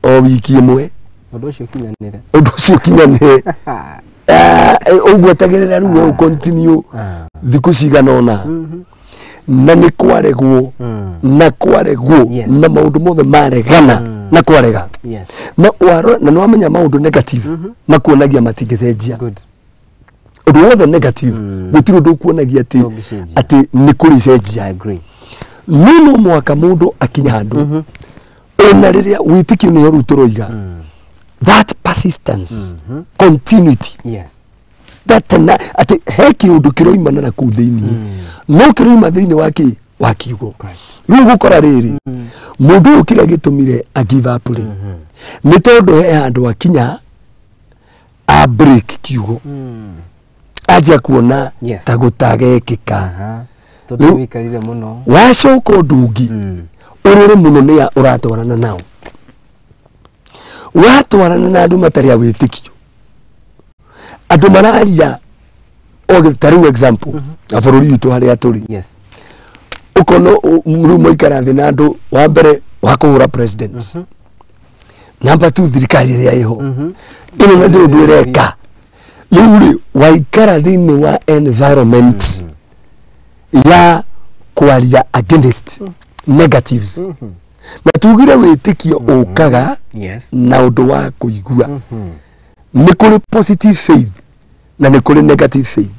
o wiki ĩmwe ũndũ ũcio ũkinyanĩre, ũndũ ũcio ũkinyanĩre, ũgwetagĩrĩra rĩu we continue thikũ cigana ũna, na nĩ kwaregwo na kwaregwo na maũndũ mothe maregana na kwarega na na nĩ wamenya maũndũ negative makuonagia matingĩcenjia. Ũndũ wothe negative gũtirĩ ũndũ ũkuonagia atĩ nĩ kũrĩcenjia. No mwaka mũndũ akinya handũ ona rĩrĩa wĩtĩkio nĩyo rĩu tũroiga, that persistence, continuity, yes, that atĩ he kĩũndũ kĩroimana na kũu thĩinĩ, no kĩroima thĩinĩ wa kĩ wa kiugo. Rĩu gũkora rĩrĩ, mũndũ ũyũ kĩrĩa gĩtũmire a give up rĩ, nĩ tondũ he handũ akinya a break kiugo, anjia kuona ta gũtagekĩka. Tondũ wĩikarire mũno, wacoka ũndũ ũngĩ ũrore mũno nĩ ũratwarana nao, watwarana na andũ matarĩ a wĩtĩkio, andũ mararia ta rĩu example na bũrũri witũ harĩa tũrĩ, ũkona rĩu mwaikara thĩ na andũ wa mbere wa kũhũra president, number 2 thirikari ĩrĩa ĩho ĩno na ndĩ ũndũ ĩreka. Rĩu rĩ waikara thĩinĩ wa environment ya kwaria against negatives, na tugire wĩtĩkio ũkaga na ũndũ wa kũigua. Nĩ kũrĩ positive faith na nĩ kũrĩ negative faith.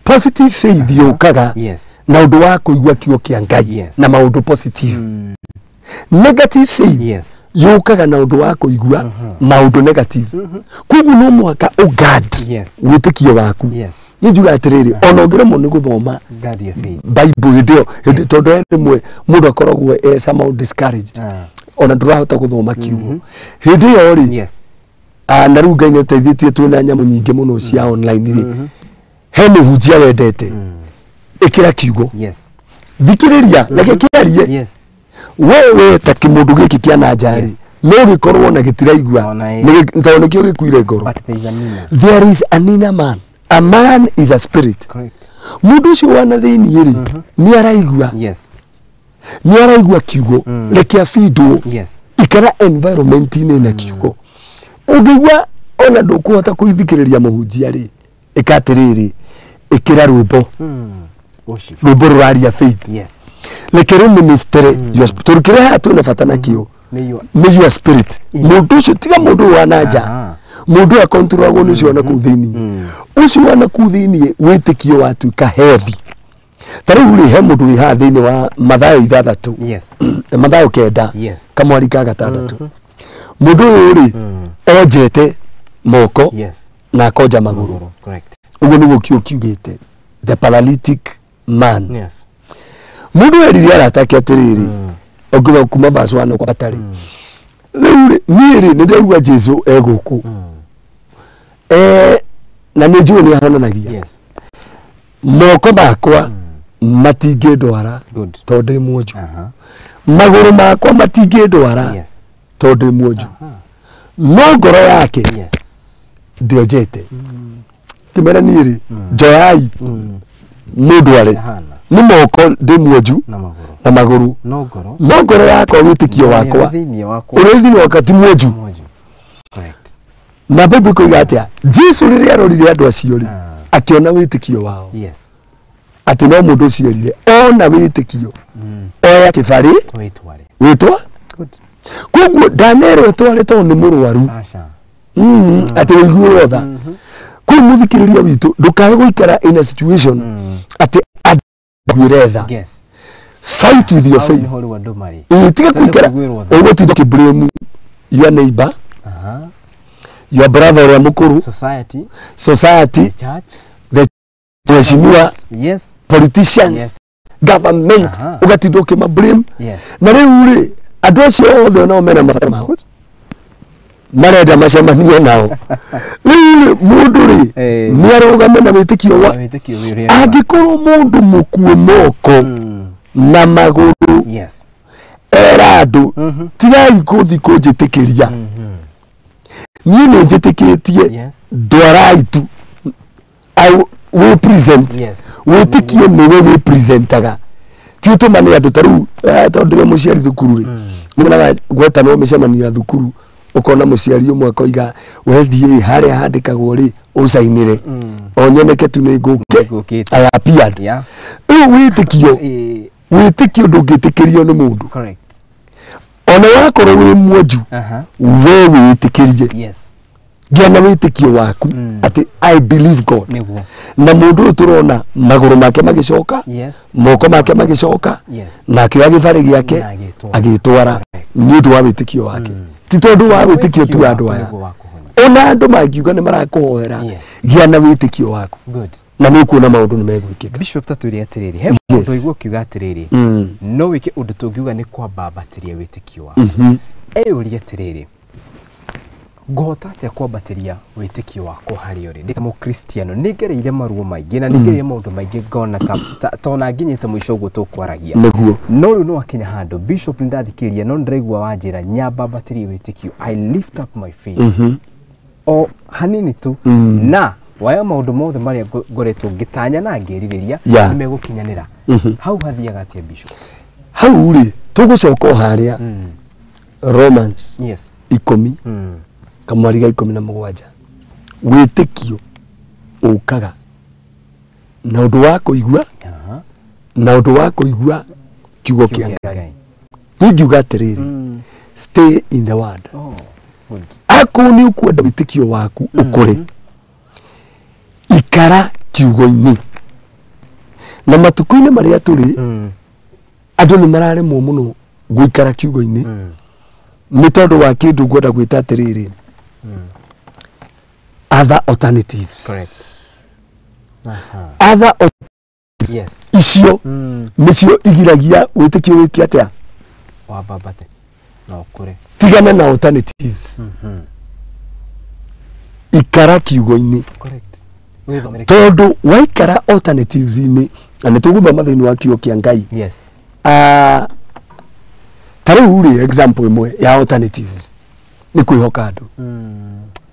Positive faith yũkaga na ũndũ wa kũigua kiugo kĩa Ngai na maũndũ positive. Negative faith yũkaga na ũndũ wa kũigua maũndũ negative. Koguo no mũhaka ũguard wĩtĩkio waku. Nĩ njuga atĩrĩrĩ, ona ũngĩremwo nĩ gũthoma Bible hĩndĩ ĩyo, tondũ he rĩmwe mũndũ akoragwo e somehow discouraged, ona ndũrahota gũthoma kiugo hĩndĩ ĩyo rĩ, na rĩu Ngai nĩ ateithĩtie twĩna nyamũ nyingĩ mũno cia online rĩ, he mũhunjia wendete, ĩkĩra kiugo, thikĩrĩria na gĩkĩarie. We ta kĩmũndũ gĩkĩ kĩa na nja rĩ, no gĩkorwo na gĩtiraigua tondũ nĩkĩo gĩkuire ngoro. There is an inner man. A man is a spirit. Mũndũ ũcio wana thĩinĩ rĩ, nĩ araigua, nĩ araigua kiugo, reke abindwo, ikara environment-inĩ na kiugo. Ũngĩigua ona ndũkũhota kũithikĩrĩria mũhunjia rĩ, ĩka atĩrĩrĩ, ĩkĩra rwĩmbo Rwĩmbo rũraria faith. Yes. Reke rũ minister your tondũ kĩrĩa haha twĩna bata nakĩo nĩ your spirit. Mũndũ ũcio tiga mũndũ wa na nja, mũndũ ũyũ akontrolagwo nĩ ũcio wa nakũu thĩiniĩ. Ũcio wa nakũu thĩiniĩ wĩtĩkio watuĩka healthy. Ta rĩu rĩ, he mũndũ wĩ haha thĩiniĩ wa Mathayo 6. Yes. Mathayo 9. Yes. Kamwari ka 6. Mũndũ ũyũ rĩ, onjete moko. Yes. Na akonja magũrũ. Correct. Ũguo nĩguo kiugo kiugĩte. The paralytic man. Yes. Mũndũ erire arata ake atĩrĩrĩ, ũngĩtha kuma verse 1 kwa batarĩ. Rĩu rĩ, niĩ rĩ, nĩndĩraigua Jesũ e gũkũ. Na nĩ njũĩ nĩ ahonanagia. Yes. Moko makwa matingĩndwara tondũ ndĩ mwonju. Magũrũ makwa matingĩndwara. Yes. Tondũ ndĩ mwonju. No ngoro yake Yes. ndĩonjete. Kĩmera niĩ rĩ, njoyai mũndware. Hana. Nĩ moko ndĩ mwonju Na magũrũ. na magũrũ. No ngoro. No ngoro yakwa wĩtĩkio wakwa Thĩinĩ wakwa. ũrĩa thĩinĩ wakwa ti mwonju. Mwonju. Correct. Na Bible ĩkoiga atĩa? Jesũ rĩrĩa arorire andũ acio rĩ, akĩona wĩtĩkio wao. Yes. Atĩ no mũndũ ũcio erire ona wĩtĩkio oya kĩbarĩ Wĩtware. wĩtwa. Good. Koguo ndanerwo ĩtware tondũ nĩ mũrwaru. Aca. Atĩ wĩiguĩrwo tha. Kũu mũthikĩrĩria witũ ndũkae gũikara in a situation atĩ andũ makuĩre tha. Yes. Fight with your Hau faith. nĩho rĩu andũ marĩ. Ĩĩ, tiga Tondũ gũikara kũiguĩrwo tha. ũgũtinda ũkĩ-blame your neighbor, your brother ũrĩa mũkũrũ, Society. society, The church. the mheshimiwa, Yes. politicians, Yes. government, ũgatinda ũkĩma blame. Yes. Na rĩu rĩ, andũ acio othe nao mena mabata mao marenda macemanie nao. Rĩu rĩ, mũndũ rĩ nĩ arũgame na wĩtĩkio wa Wĩtĩkio wĩ ũrĩa. Angĩkorwo mũndũ mũkuo moko na magũrũ Yes. era andũ tigai kũthi kũnjĩtĩkĩria, niĩ nĩ njĩtĩkĩtie, Yes. ndwarai tu au wĩ present. Yes. Wĩtĩkio nĩwe wĩ presentaga, ti ũtũmane andũ ta rĩu tondũ ndĩrĩ mũciari thukuru rĩ, nĩwonaga gwetanwo mĩcemanio ya thukuru, ũkona mũciari ũmwe akoiga wethiĩ harĩa handĩkagwo rĩ ũcainĩre o nyoneke tu nĩ ngũke. Ngũkĩte. I appeared. Rĩu wĩtĩkio, wĩtĩkio ndũngĩtĩkĩrio nĩ mũndũ. Correct. Ona wakorwo wĩ mwonju, we wĩtĩkĩrie. Yes. Gĩa na wĩtĩkio waku atĩ I believe God. Nĩguo. Na mũndũ ũyũ tũrona magũrũ make magĩcoka, Yes. moko make magĩcoka, Yes. na akĩoya gĩbarĩ gĩake Na agĩtwara. agĩtwara nĩ ũndũ wa wĩtĩkio wake, ti tondũ wa wĩtĩkio tu wa andũ aya. Nĩguo wa kũhonia. Ona andũ mangiuga nĩ marakũhoera, Yes. gĩa na wĩtĩkio waku Good. na nĩ ũkuona maũndũ nĩ megwĩkĩka. Bishop, ta twĩre atĩrĩrĩ, he mũndũ ũigua ũkiuga atĩrĩrĩ, no wĩke ũndũ tũngiuga nĩ kwambambatĩria wĩtĩkio waku. Eyũrie atĩrĩrĩ, ngũhota atĩa kwambatĩria wĩtĩkio wakwa harĩ ũrĩ ndĩ ta mũkristiano? Nĩ ngereire maruo maingĩ na nĩ ngereire maũndũ maingĩ, ngona ta ona nginyĩte mũico ũguo tũkwaragia. Nĩguo. No rĩu nĩ wakinya handũ, Bishop, nĩ ndathikĩrĩria no nĩndĩraigua wanjĩra nyambambatĩrie wĩtĩkio, I lift up my faith o hanini tu, na waya maũndũ mothe marĩa ngoretwo ngĩtanya na ngĩrirĩria nĩ megũkinyanĩra. Hau hathiaga atĩa, Bishop? Hau rĩ, tũgũcoka o harĩa Romans 10 kamwari ga 17. Wĩtĩkio ũkaga na ũndũ wa kũigua, na ũndũ wa kũigua kiugo kĩa Ngai. Ngai. Niĩ ngiuga atĩrĩrĩ, stay in the word. Oh, good. Akorwo nĩ ũkwenda wĩtĩkio waku ũkũre, ikara kiugo-inĩ. Na matukũ-inĩ marĩa tũrĩ, andũ nĩ mararemwo mũno gũikara kiugo-inĩ nĩ tondũ wa kĩndũ ngwenda gwĩta atĩrĩrĩ, other alternatives. Correct. Aha. Other icio nĩcio igiragia wĩtĩkio wĩke atĩa? Wambambate na ũkũre. Tigana na alternatives, ikara kiugo-inĩ. Correct. Wĩthomere. Tondũ waikara alternatives-inĩ, na nĩ tũgũthoma thĩinĩ wa kiugo kĩa Ngai. Ah, ta rĩu rĩ, example ĩmwe ya alternatives nĩ kwĩhoka andũ.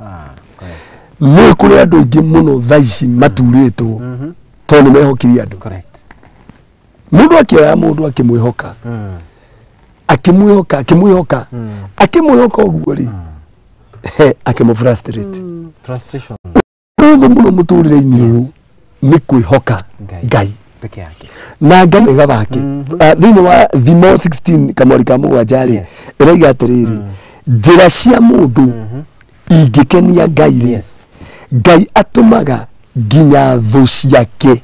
Ah, correct. Nĩ kũrĩ andũ aingĩ mũno thaa ici maturĩtwo tondũ nĩ mehokirie andũ. Correct. Mũndũ akĩoya mũndũ akĩmwĩhoka, akĩmwĩhoka, akĩmwĩhoka, akĩmwĩhoka ũguo rĩ, he akĩmũ frustrate. Frustration. Ũthũ mũno mũtũrĩre-inĩ ũyũ nĩ kwĩhoka Ngai. Ngai. Peke yake. Na Ngai wega wake. Thĩinĩ wa Thimo 16 kamweri ka 7 rĩ, ĩroiga atĩrĩrĩ, njĩra cia mũndũ ingĩkenia Ngai rĩ, Ngai atũmaga nginya thũ ciake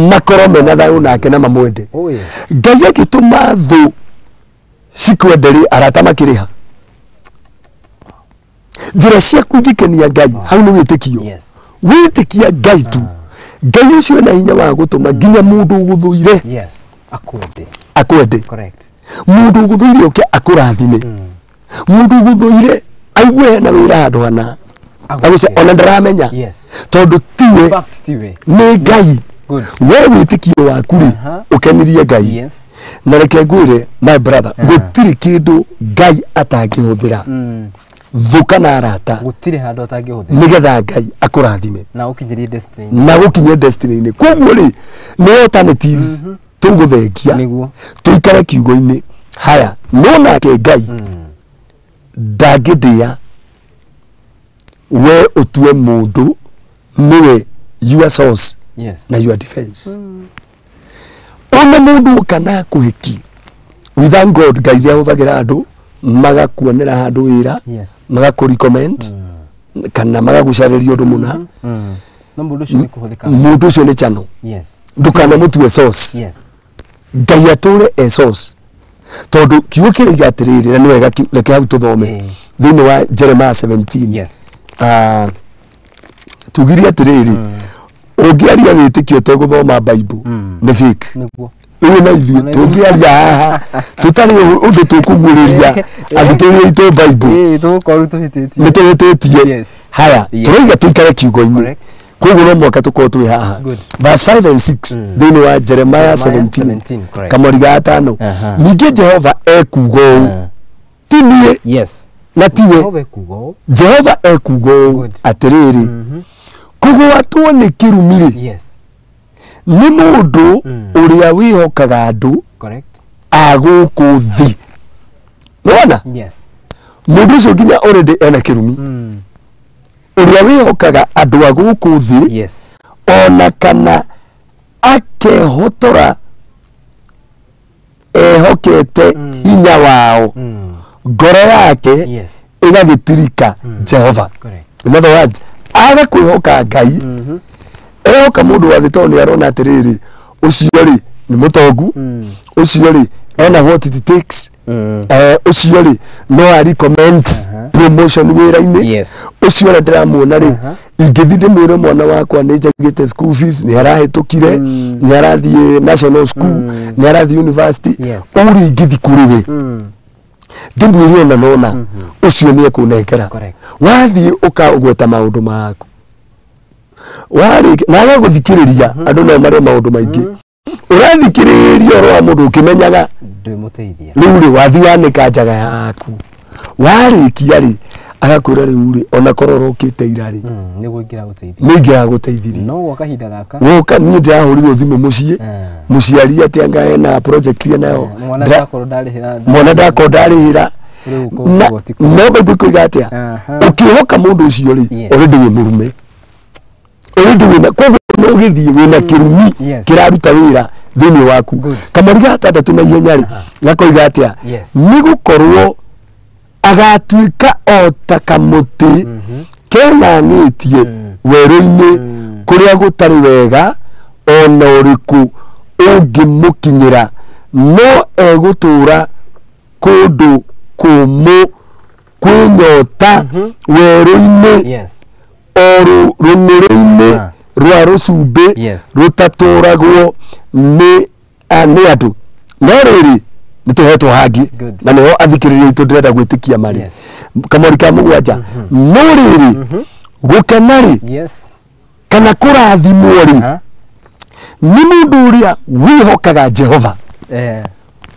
makorwo mena thayũ nake na mamwende. Ngai agĩtũma thũ cikwende rĩ, arata makĩrĩha. Njĩra ciaku ingĩkenia Ngai, hau nĩ wĩtĩkio. Wĩtĩkia Ngai tu. Ngai ũcio ena hinya wa gũtũma nginya mũndũ ũgũthũire akwende. Mũndũ ũgũthũire oke akũrathime. Mũndũ ũgũthũire aigue hena wĩra handũ hana ona ndaramenya, tondũ tiwe nĩ Ngai. We wĩtĩkio waku rĩ, ũkenirie Ngai. Na reke ngwĩre my brother, gũtirĩ kĩndũ Ngai atangĩhũthĩra, thũ kana arata, gũtirĩ handũ atangĩhũthĩra nĩgetha Ngai akũrathime na ũkinyĩrie destiny, na gũkinyie destiny-inĩ. Koguo rĩ, nĩ alternatives tũgũthengia tũikare kiugo-inĩ. Haya, no nake Ngai ndangĩndĩa we ũtue mũndũ nĩwe your source na your defense. Ona mũndũ kana kũhiki, we thank God Ngai nĩahũthagĩra andũ magakuonera handũ wĩra, magakũ recommend kana magagũcarĩria ũndũ mũna. No mũndũ ũcio nĩ kũhũthĩka, mũndũ ũcio nĩ channel. Ndũkanamũtue source. Ngai atũre e source, tondũ kiugo kĩrĩiga atĩrĩrĩ, na nĩ wega reke hau tũthome thĩinĩ wa Jeremiah 17. Tugirie atĩrĩrĩ, ũngĩaria wĩtĩkio ũtegũthoma Bible nĩ fake. Rĩu na ithuĩ tũngĩaria haha tũtarĩ ũndũ tũkũguũrĩria athikĩrĩria aitũ Bible, nĩ tũhĩtĩtie. Haya, tũrauga tũikare kiugo-inĩ, koguo no mũhaka tũkorwo twĩ haha. Verse 5 and 6 thĩinĩ wa Jeremiah 17 kamweri ga 5, ningĩ Jehova ekuuga ũũ, ti niĩ na tiwe. Jehova ekuuga ũũ atĩrĩrĩ, kũgwatwo nĩ kĩrumi rĩ, nĩ mũndũ ũrĩa wĩhokaga andũ a gũkũ thĩ. Nĩwona? Mũndũ ũcio nginya already ena kĩrumi. Ũrĩa wĩhokaga andũ a gũkũ thĩ, ona kana akehotora ehokete hinya wao, ngoro yake ĩgagĩtirika Jehova. In other words, aga kwĩhoka Ngai, ehoka mũndũ wa thĩ tondũ nĩ arona atĩrĩrĩ, ũcio rĩ nĩ mũtongu, ũcio rĩ ena what it takes, ũcio rĩ no a recommend promotion wĩra-inĩ, ũcio ũrĩa ndĩramuona rĩ, ingĩthiĩ ndĩmwĩre mwana wakwa nĩ njagĩte school fees, nĩ arahĩtũkire, nĩ arathiĩ national school, nĩ arathiĩ university, ũrĩa ingĩthiĩ kũrĩ we ndĩmwĩre ona nona ũcio nĩ ekũnengera. Wathiĩ ũkagweta maũndũ maku, warĩkia na agagũthikĩrĩria, andũ no marĩe maũndũ maingĩ. Ũrathikĩrĩria ũhoro wa mũndũ ũkĩmenyaga rĩu rĩ, wathiĩ wanĩka njaga yaku, warĩkia rĩ, agakwĩra rĩu rĩ, ona korwo ũrokĩte ira rĩ, nĩ ingĩragũteithirie. No gwa kahinda gaka woka niĩ ndĩrahũrirwo thimũ mũciĩ, mũciari atĩ anga ena project nayo, mwana ndakorwo ndarĩhĩra. No Bible ĩkoiga atĩa? Ũkĩhoka mũndũ ũcio rĩ, already wĩ mũrume, already wĩna, koguo no ũgĩthiĩ wĩna kĩrumi kĩraruta wĩra thĩinĩ waku. Kamweri ga 6 na ihenya rĩ, gakoiga atĩa? Nĩ gũkorwo agatuĩka o ta kamũtĩ keng'ang'ĩtie werũ-inĩ kũrĩa gũtarĩ wega ona ũrĩkũ ũngĩmũkinyĩra, no egũtũũra kũndũ kũmũ kwĩ nyota werũ-inĩ, o rũng'ũrĩ-inĩ rwa rũcumbĩ rũtatũragwo nĩ andũ. No rĩrĩ, nĩ tũhetwo hangĩ, na nĩho athikĩrĩria aitũ ndĩrenda gwĩtĩkia marĩ. Kamweri ka 7, no rĩrĩ, gũkena rĩ, kana kũrathimwo rĩ, nĩ mũndũ ũrĩa wĩhokaga Jehova.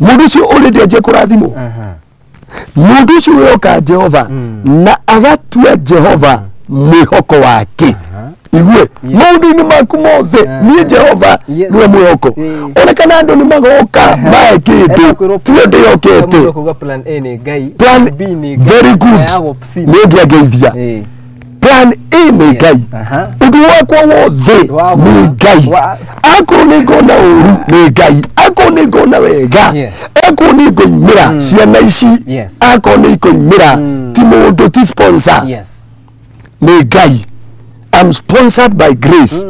Mũndũ ũcio already anjia kũrathimwo. Mũndũ ũcio wĩhokaga Jehova na agatua Jehova mwĩhoko wake. Igue maũndũ-inĩ maku mothe, niĩ Jehova nĩwe mwĩhoko. Ona kana andũ nĩ magoka mae kĩndũ, tiwe ndĩhokete. Plan A nĩ Ngai, Plan B nĩ very good, Ngai, nĩ ũngĩangeithia. Plan Ĩ nĩ Ngai. Ũndũ wakwa wothe nĩ Ngai. Akorwo nĩ ngona ũru nĩ Ngai, akorwo nĩ ngona wega, akorwo nĩ ngũimĩra ciana ici, akorwo nĩ ikũimĩra ti mũndũ, ti sponsor, nĩ Ngai. I'm sponsored by grace.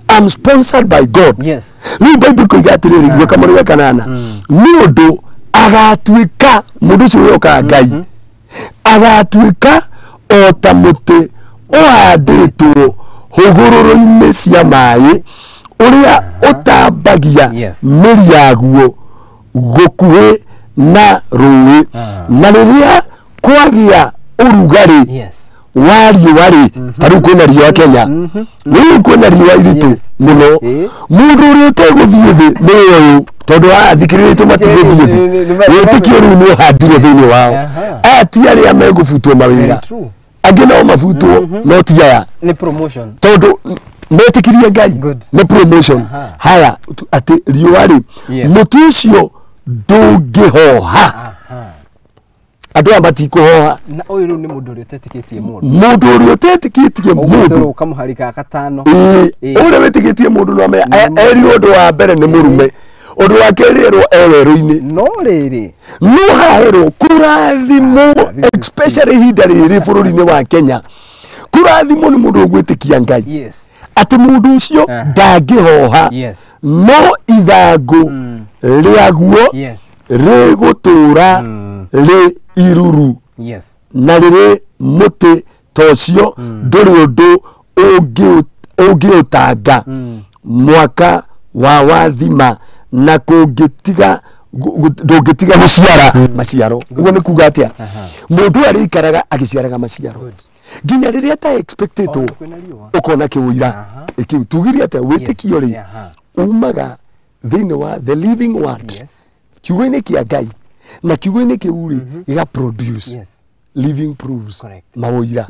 I'm sponsored by God. Rĩu Bible ĩkoiga atĩrĩrĩ, igua kamũrĩ ga kanana, nĩ ũndũ agatuĩka mũndũ ũcio wĩhokaga Ngai agatuĩka o ta mũtĩ ũhandĩtwo hũgũrũrũ-inĩ cia maĩ, ũrĩa ũtambagia mĩri yaguo gũkuhĩ na rũĩ, na rĩrĩa kwagĩa ũrugarĩ wa riũa rĩ, ta rĩu kwĩna riũa Kenya, rĩu kwĩna riũa iritũ mũno, mũndũ ũrĩa ũtegũthiĩ thĩ nĩwe ũyũ, tondũ athikĩrĩrĩtwo matigũthiĩ thĩ, wĩtĩkio rĩu nĩ ũhandirwo thĩinĩ wao. Aya ti arĩa megũbutwo mawĩra, angĩ no mabutwo, no ti aya, nĩ promotion, tondũ metĩkirie Ngai, nĩ promotion. Haya, atĩ riũa rĩ, mũtĩ ũcio ndũngĩhoha, andũ aya matikũhoha. Na ũyũ rĩu nĩ mũndũ ũrĩa ũtetĩkĩtie mũndũ, mũndũ ũrĩa ũtetĩkĩtie mũndũ, ũkamũhari ga gatano, ũrĩa wĩtĩkĩtie mũndũ no erirwo ũndũ wa mbere nĩ mũrume, ũndũ wa kerĩ erwo e werũ-inĩ, no rĩrĩ no haherwo kũrathimwo, especially ihinda rĩrĩ bũrũri-inĩ wa Kenya, kũrathimwo nĩ mũndũ ũgwĩtĩkia Ngai, atĩ mũndũ ũcio ndangĩhoha, no ithangũ rĩaguo rĩgũtũũra rĩ iruru, na rĩrĩ mũtĩ ta ũcio ndũrĩ ũndũ ũngĩũtanga mwaka wa wathima, na kũngĩtiga ndũngĩtiga gũciara maciaro. Ũguo nĩ kuga atĩa? Mũndũ arĩikaraga agĩciaraga maciaro nginya rĩrĩa ta expectetwo, ũkona kĩũira kĩu. Tugire atĩa? Wĩtĩkio rĩ umaga thĩinĩ wa the living word, kiugo-inĩ kĩa Ngai, na kiugo-inĩ kĩu rĩ gĩga produce living proofs, maũira.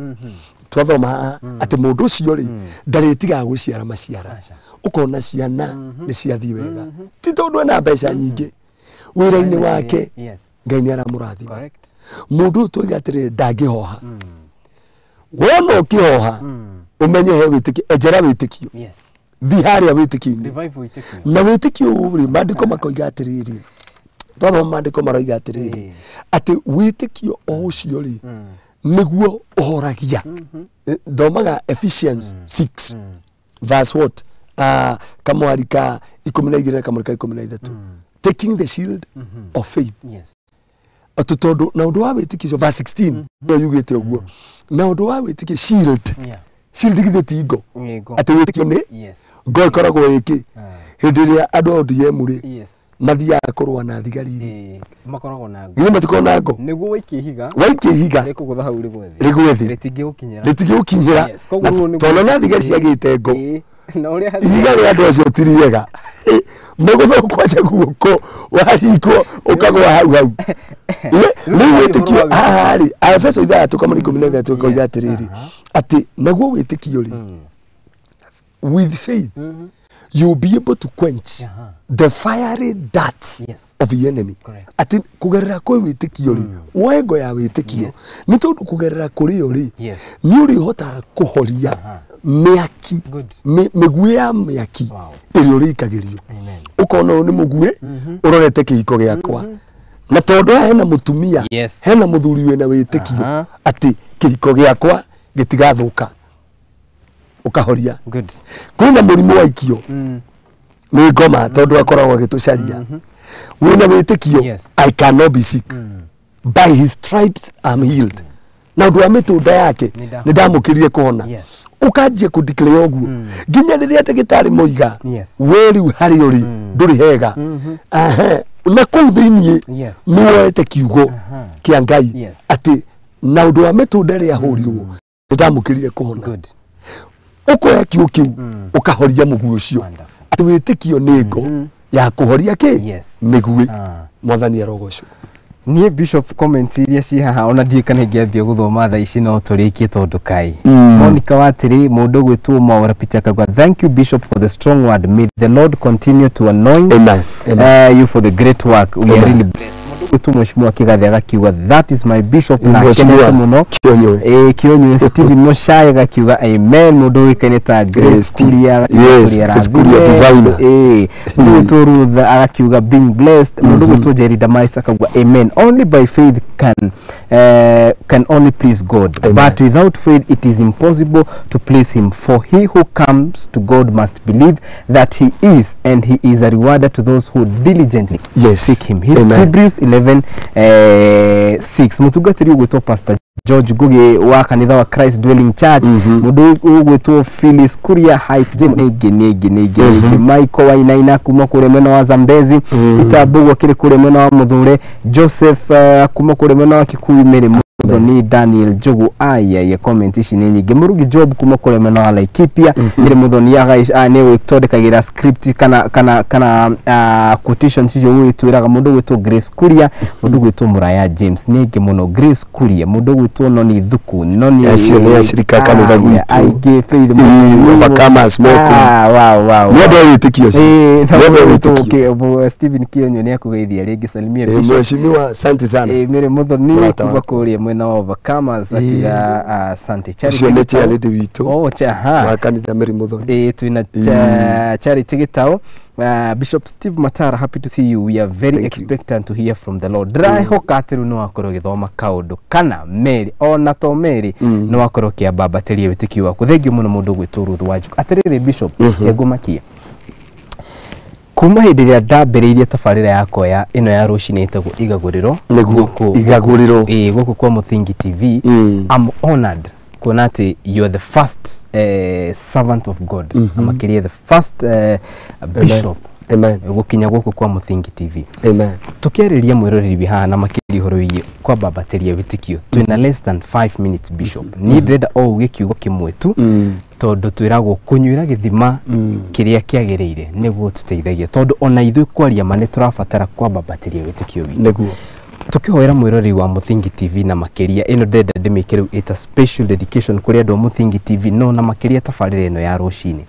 Twathoma haha atĩ mũndũ ũcio rĩ ndarĩtigaga gũciara maciara, ũkona ciana nĩ ciathiĩ wega, ti tondũ ena mbeca nyingĩ wĩra-inĩ wake, Ngai nĩ aramũrathima. Mũndũ ũyũ twoiga atĩrĩrĩ ndangĩhoha, wona ũkĩhoha ũmenye he wĩtĩkio, enjera wĩtĩkio, thi harĩa wĩtĩkio-inĩ, na wĩtĩkio ũyũ rĩ, maandĩko makoiga atĩrĩrĩ, twathoma maandĩko maroiga atĩrĩrĩ atĩ wĩtĩkio o ũcio rĩ nĩguo ũhoragia. Thomaga Ephesians 6 verse what, kamwari ka 12 na kamwari ka 13, taking the shield of faith. Atĩ tondũ na ũndũ wa wĩtĩkio, verse 16 nĩyo yugĩte ũguo, na ũndũ wa wĩtĩkio shield, shield githĩ ti ngo, atĩ wĩtĩkio nĩ ngo ĩkoragwo ĩkĩ hĩndĩ ĩrĩa andũ a ODM rĩ mathiaga kũrũa na thigari rĩ, makoragwo na ngo, githĩ matikoragwo na ngo, nĩguo waikia ihiga, waikia ihiga rĩkũgũtha hau rĩgwe thĩ, rĩgwe thĩ, rĩtingĩgũkinyĩra, tondũ na thigari ciagĩte ngo, ihiga rĩa andũ acio ti rĩega, mũgũtha ũkwanja guoko waringwo ũkagwa hau hau. Rĩu wĩtĩkio haha rĩ, Aefeso 6:13 ĩkoiga atĩrĩrĩ atĩ naguo wĩtĩkio rĩ, with faith you will be able to quench the fiery darts of the enemy. Atĩ kũgerera kwĩ wĩtĩkio rĩ, woe ngo ya wĩtĩkio, nĩ tondũ kũgerera kũrĩ yo rĩ, nĩ ũrĩhotaga kũhoria mĩaki, mĩguĩ ya mĩaki ĩrĩa ũrĩikagĩrio. Ũkona ũyũ nĩ mũguĩ ũrorete kĩhiko gĩakwa, na tondũ hena mũtumia, hena mũthuri wĩna wĩtĩkio atĩ kĩhiko gĩakwa gĩtigathũka, ũkahoria. Kwĩna mũrimũ waikio nĩ ngoma, tondũ akoragwo agĩtũcaria, wĩna wĩtĩkio, I cannot be sick, by his stripes I'm healed, na ũndũ wa mĩtũnda yake nĩ ndamũkĩrire kũhona. Ũkanjia kũ declare ũguo nginya rĩrĩa ndagĩtarĩ moiga we rĩu harĩa ũrĩ ndũrĩ hega, na kũu thĩiniĩ nĩ woete kiugo kĩa Ngai atĩ na ũndũ wa mĩtũnda ĩrĩa ahũrirwo nĩ ndamũkĩrire kũhona. Ũkoya kiugo kĩu ũkahoria mũguĩ ũcio, atĩ wĩtĩkio nĩ ngo ya kũhoria kĩ mĩguĩ. Mwathani arogocwo. Niĩ Bishop, comment iria ci haha ona ndiũĩ kana ingĩambia gũthoma thaa ici no tũrĩkie tondũ kai. Monica Watiri, mũndũ ũgwĩtwo Mwaura Peter akauga, thank you Bishop for the strong word, may the Lord continue to anoint Amen. Amen. You for the great work, we are really blessed. Mũndũ mheshimiwa Kigathi agakiuga that is my bishop na kenete mũno. Kĩonywe Stephen Muchai agakiuga amen. Mũndũ ũĩkaine ta Grace Kuria, yes, Grace Kuria designer. Mũndũ Ruth agakiuga being blessed. Mũndũ gwĩtwo Jerry Damaris akauga amen. Only by faith can only please God. Amen. But without faith it is impossible to please him, for he who comes to God must believe that he is, and he is a rewarder to those who diligently seek him. Hebrews 11:6. Mũtungatĩri ũgwĩtwo Pastor George Ngugi wa kanitha wa Christ Dwelling Church, mũndũ ũgwĩtwo Phyllis Kuria Hype Jim, nĩngĩ Michael Wainaina kuma kũrĩa mwena wa Zambezi, Peter Mbugua akĩrĩ kũrĩa mwena wa Mũthure, Joseph kuma kũrĩa mwena wa Kikuyu, Mary Muthoni, Daniel Njogu, aya comment ici nĩ nyingĩ. Mũrugi Job kuma kũrĩa mwena wa Laikipia, Mary Muthoni nĩ gwĩtondekagĩra script kana quotation icio gwĩtwĩraga. Mũndũ gwĩtwo Grace Kuria, mũndũ gwĩtwo Muraya James, nĩ aingĩ mũno. Grace Kuria, mũndũ gwĩtwo Noni Thuku, Noni Acio nĩ acirika kanitha gwitũ. Aingĩ Faith Overcomers meko. Wow. Nĩ andũ a wĩtĩkio acio. Na Nĩ andũ a mũndũ wĩtĩkio. gwĩtwo Stephen Kionyo nĩ akũgeithia rĩngĩ, salimia Bishop. Mheshimiwa, asante sana. Mary Muthoni Mũrata kuma wakwa. kũrĩa mwena wa Overcomers akiuga asante. Ũcio nĩ chairlady witũ Oh, cha wa kanitha Mary Muthoni. Twina Charity Gitau. Bishop Steve Matara, happy to see you. We are very Thank you. expectant to hear from the Lord. Ndĩrehoka atĩ rĩu nĩ wakorwo ũgĩthoma kaũndũ kana Mary ona to Mary nĩ wakorwo ũkĩambambatĩria wĩtĩkio waku. Thengiũ mũno mũndũ ũgwĩtwo Ruth Wanjikũ. Atĩrĩrĩ Bishop, ngũmakia kuma hĩndĩ ĩrĩa ndambĩrĩirie tabarĩra yakwa ya ĩno ya rũcinĩ ĩtagwo Igagũrĩro Nĩguo Igagũrĩro. Gũkũ kwa Mũthingi TV. I'm honored kuona atĩ you are the first servant of God, na makĩria the first bishop Amen. gũkinya gũkũ kwa Mũthingi TV. Amen. Tũkĩarĩria mwĩroreri wĩ haha na makĩria ũhoro wĩgiĩ kwambambatĩria wĩtĩkio, twĩna less than 5 minutes Bishop. Niĩ ndĩrenda o uge kiugo kĩmwe tu, tondũ twĩragwo kũnyuĩra gĩthima kĩrĩa kĩagĩrĩire nĩguo tũteithagia, tondũ ona ithuĩ kwaria ma nĩ tũrabatara kwambambatĩria wĩtĩkio witũ. Nĩguo. Tũkĩhoera mwĩroreri wa Mũthingi TV, na makĩria ĩno ndĩrenda ndĩmĩke rĩu ĩta special dedication kũrĩ andũ a Mũthingi TV, no na makĩria tabarĩra ĩno ya rũcinĩ,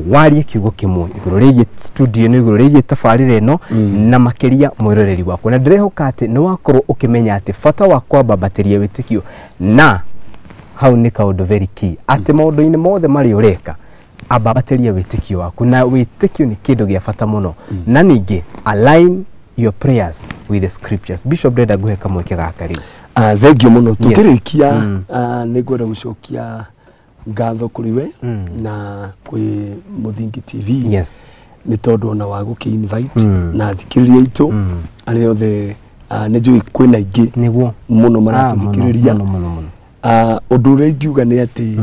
warie kiugo kĩmwe igũrũ rĩgiĩ studio ĩno, igũrũ rĩgiĩ tabarĩra ĩno, na makĩria mwĩroreri wakwa, na ndĩrehoka atĩ nĩ wakorwo ũkĩmenya atĩ bata wa kwambambatĩria wĩtĩkio na hau nĩ kaũndũ very key, atĩ maũndũ-inĩ mothe marĩa ũreka ambambatĩria wĩtĩkio waku, na wĩtĩkio nĩ kĩndũ gĩa bata mũno, na ningĩ align your prayers with the scriptures. Bishop, ndĩrenda ngũhe kamweke gaka rĩu. Thank you mũno. Tũkĩrĩkia, nĩ ngwenda gũcokia ngatho kũrĩ we na kwĩ Mũthingi TV nĩ tondũ ona wa gũkĩ invite na athikĩrĩria aitũ arĩa othe, nĩ njũĩ kwĩna aingĩ mũno maratũthikĩrĩria. Mũno mũno mũno. Ũndũ ũrĩa ingiuga nĩ atĩ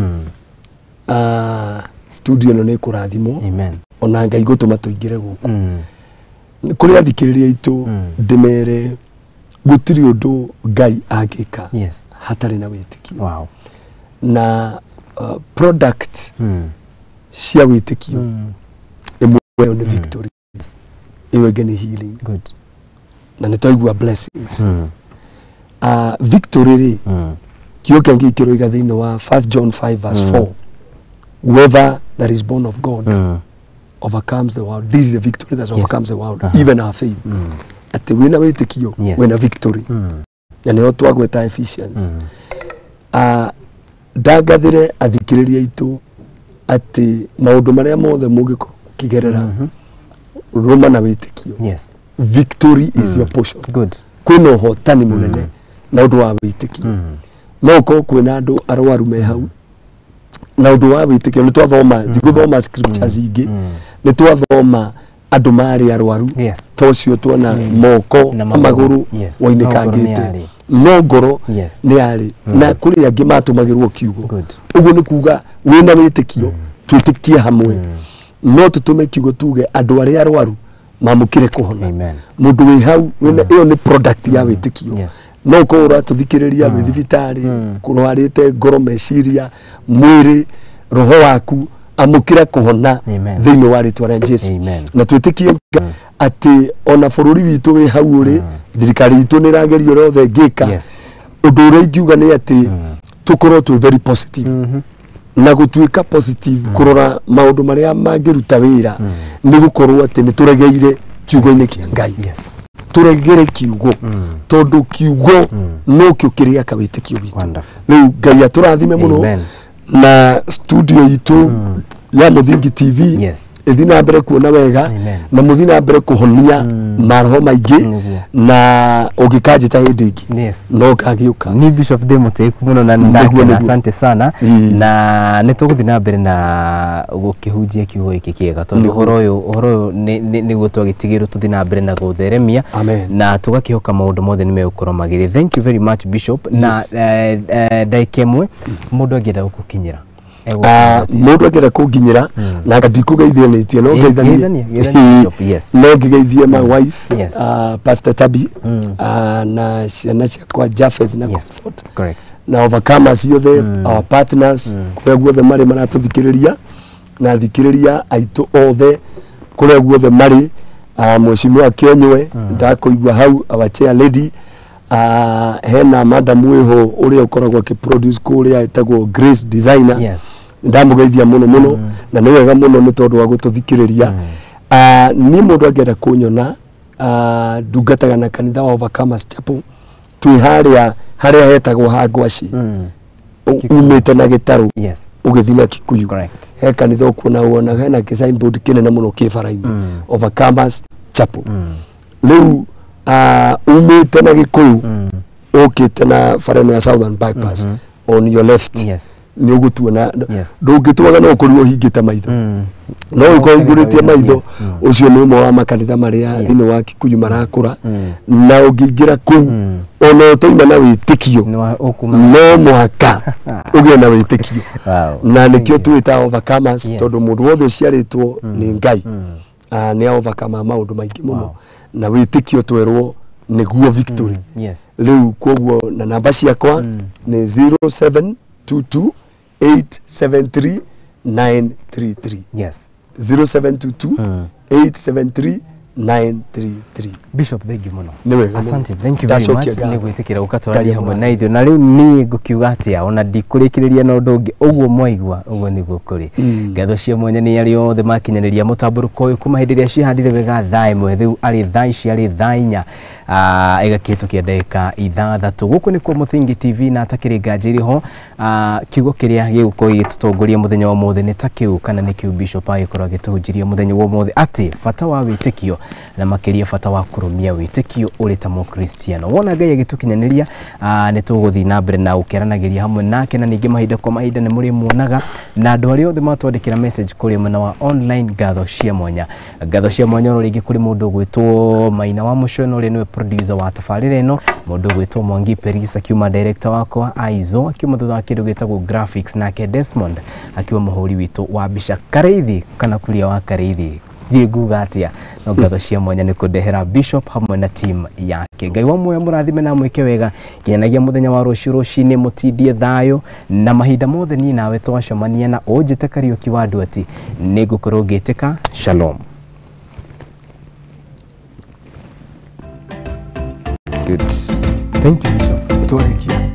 studio ĩno nĩ ĩkũrathimwo Amen. ona Ngai gũtũma tũingĩre gũkũ. Kũrĩ athikĩrĩria aitũ, ndĩmere gũtirĩ ũndũ Ngai angĩka hatarĩ na wĩtĩkio. Na product cia wĩtĩkio, ĩmwe ĩyo nĩ victory, ĩyo ĩngĩ nĩ healing, na nĩ twaigua blessings. Victory rĩ, kiugo kĩa Ngai kĩroiga thĩinĩ wa 1 John 5 verse 4, whoever that is born of God overcomes the world. This is the victory that overcomes the world, even our faith. Atĩ wĩna wĩtĩkio, wĩna victory, na nĩho twagweta Ephesians. Ndangathĩre athikĩrĩria aitũ atĩ maũndũ marĩa mothe mũngĩkorwo mũkĩgerera, rũma na wĩtĩkio. Victory is your portion. Kwĩna ũhotani mũnene na ũndũ wa wĩtĩkio. No ũkorwo kwĩna andũ arwaru me hau, na ũndũ wa wĩtĩkio nĩ twathoma, ndigũthoma scriptures ingĩ, nĩ twathoma andũ marĩ arwaru ta ũcio tuona moko na na magũrũ Yes. No ngoro nĩ wainĩkangĩte, yarĩ. no ngoro Yes. nĩ yarĩ, na kũrĩ angĩ matũmagĩrwo kiugo. Ũguo nĩ kuga wĩna wĩtĩkio, twĩtĩkie hamwe, no tũtũme kiugo tuge andũ arĩa arwaru mamũkĩre kũhona. Amen. Mũndũ wĩ hau wĩna ĩyo nĩ product ya wĩtĩkio. No ũkorwo ũratũthikĩrĩria wĩ thibitarĩ, kũrwarĩte ngoro, meciria, mwĩrĩ, roho waku, amũkĩra kũhona Amen. thĩinĩ wa rĩtwa rĩa Jesu. Amen. Na twĩtĩkie atĩ ona bũrũri witũ wĩ hau ũrĩ, thirikari itũ nĩ ĩrageria ũrĩa othe ĩngĩka. Ũndũ ũrĩa ingiuga nĩ atĩ tũkorwo twĩ very positive, na gũtuĩka positive, kũrora maũndũ marĩa mangĩruta wĩra, nĩ gũkorwo atĩ nĩ tũregeire kiugo-inĩ kĩa Ngai. Tũregere kiugo tondũ kiugo nokĩo kĩrĩaka wĩtĩkio witũ. Rĩu Ngai atũrathime mũno na studio itũ ya Muthingi TV ĩthiĩ na mbere kuona wega na mũthiĩ na mbere kũhonia maroho maingĩ na ũngĩkanjĩta hĩndĩ ĩngĩ no ngagĩũka. Ni Bishop ndĩ mũtĩĩku mũno na nĩndakena, asante sana, na nĩ tũgũthiĩ na mbere na gũkĩhunjia kiugo gĩkĩ kĩega tondũ ũhoro ũyũ nĩguo twagĩtigĩrwo tũthiĩ na mbere na gũtheremia na tũgakĩhoka maũndũ mothe nĩ megũkorwo magĩrĩ. Thank you very much Bishop. Na ndagĩka ĩmwe mũndũ angĩenda gũkũkinyĩra mundu angĩenda kũnginyĩra na ndikũgeithanĩtie no ngeithanie no ngĩgeithie my wife Pastor Tabi na ciana ciakwa Japheth na Comfort na overcomers ciothe, our partners kũrĩa guothe marĩ maratũthikĩrĩria na thikĩrĩria aitũ othe kũrĩa guothe marĩ, Mheshimiwa Kĩonywe ndakũigua hau, our chair lady, hena madam wĩho ũrĩa ũkoragwo akĩproduce kũrĩa etagwo Grace Designer, ndamũgeithia mũno mũno na nĩ wega mũno nĩ tondũ wa gũtũthikĩrĩria. Niĩ mũndũ angĩenda kũnyona ndungataga na kanitha wa Overcomers Chapel, twĩ harĩa harĩa hetagwo ha Ngwaci umĩte na gĩtarũ ũgĩthiĩ na Kikuyu, he kanitha ũkuona wona hena signboard kĩnene mũno kĩ bara-inĩ, Overcomers Chapel. Rĩu umĩte na Gĩkũyũ ũkĩte na bara ĩno ya Southern Bypass on your left nĩ ũgũtuona, ndũngĩtuaga no ũkorirwo ũhingĩte maitho, no ũkorwo ũhingũrĩtie maitho. Ũcio nĩ ũmwe wa makanitha marĩa thĩinĩ wa Kikuyu marakũra, na ũngĩingĩra kũu ona ũtoima na wĩtĩkio no mũhaka ũgĩe na wĩtĩkio, na nĩkĩo twĩtaga overcomers tondũ mũndũ wothe ũciarĩtwo nĩ Ngai nĩ overcome maũndũ maingĩ mũno, na wĩtĩkio twerwo nĩguo victory. Rĩu koguo na namba ciakwa nĩ 0722 873 933. 0722 873 933. Bishop, thank you mũno. Asante, thank you very much nĩ gwĩtĩkĩra gũka twaranĩrie hamwe na ithuĩ. Na rĩu niĩ ngũkiuga atĩa, ona ndikũrĩkĩrĩria na ũndũ ũngĩ, ũguo mwaigua ũguo nĩguo kũrĩ. Ngatho cia mwanya nĩ arĩa othe makinyanĩria mũtambũrũko ũyũ kuma hĩndĩ ĩrĩa cihandire wega thaa 1 rĩu arĩ thaa ici arĩ thaa 4 ĩgakĩhĩtũkia ndagĩka 6. Gũkũ nĩkuo Muthingi TV na atakĩrĩ nganja irĩ ho. Kiugo kĩrĩa gĩgũkorwo gĩgĩtũtongoria mũthenya wa ũmũthĩ nĩ ta kĩu kana nĩ kĩu Bishop agĩkorwo agĩtũhunjĩria mũthenya wa ũmũthĩ, atĩ bata wa wĩtĩkio na makĩria bata wa kũrũmia wĩtĩkio ũrĩ ta mũkristiano. Wona Ngai agĩtũkinyanĩria nĩ tũgũthiĩ na mbere na gũkĩaranagĩria hamwe nake, na ningĩ mahinda kwa mahinda nĩ mũrĩmuonaga, na andũ arĩa othe matwandĩkĩra message kũrĩ mwena wa online, ngatho cia mwanya, ngatho cia mwanya oro rĩngĩ kũrĩ mũndũ ũgwĩtwo Maina wa Mũcweno ũrĩa nĩwe producer wa tabarĩra ĩno, mũndũ ũgwĩtwo Mwangi Peris akiuma director wakwa, Aizo akiuma thutha wa kĩndũ gĩtagwo graphics, nake Desmond akiwa mũhũri witũ wa mbica, Kareithi kana kuria wa Kareithi thiĩ nguga atĩa, no ngatho cia mwanya nĩ kũndehera Bishop hamwe na team yake. Ngai wa muoyo mũrathime na mwĩke wega nginyanagia mũthenya wa rũciũ rũcinĩ, mũtindie thayũ na mahinda mothe niĩ nawe twacemania, na ũnjĩte Kariũki wa Nduati nĩ ngũkorwo ngĩtĩka. Shalom. Good. Thank you, Bishop. Twarĩkia.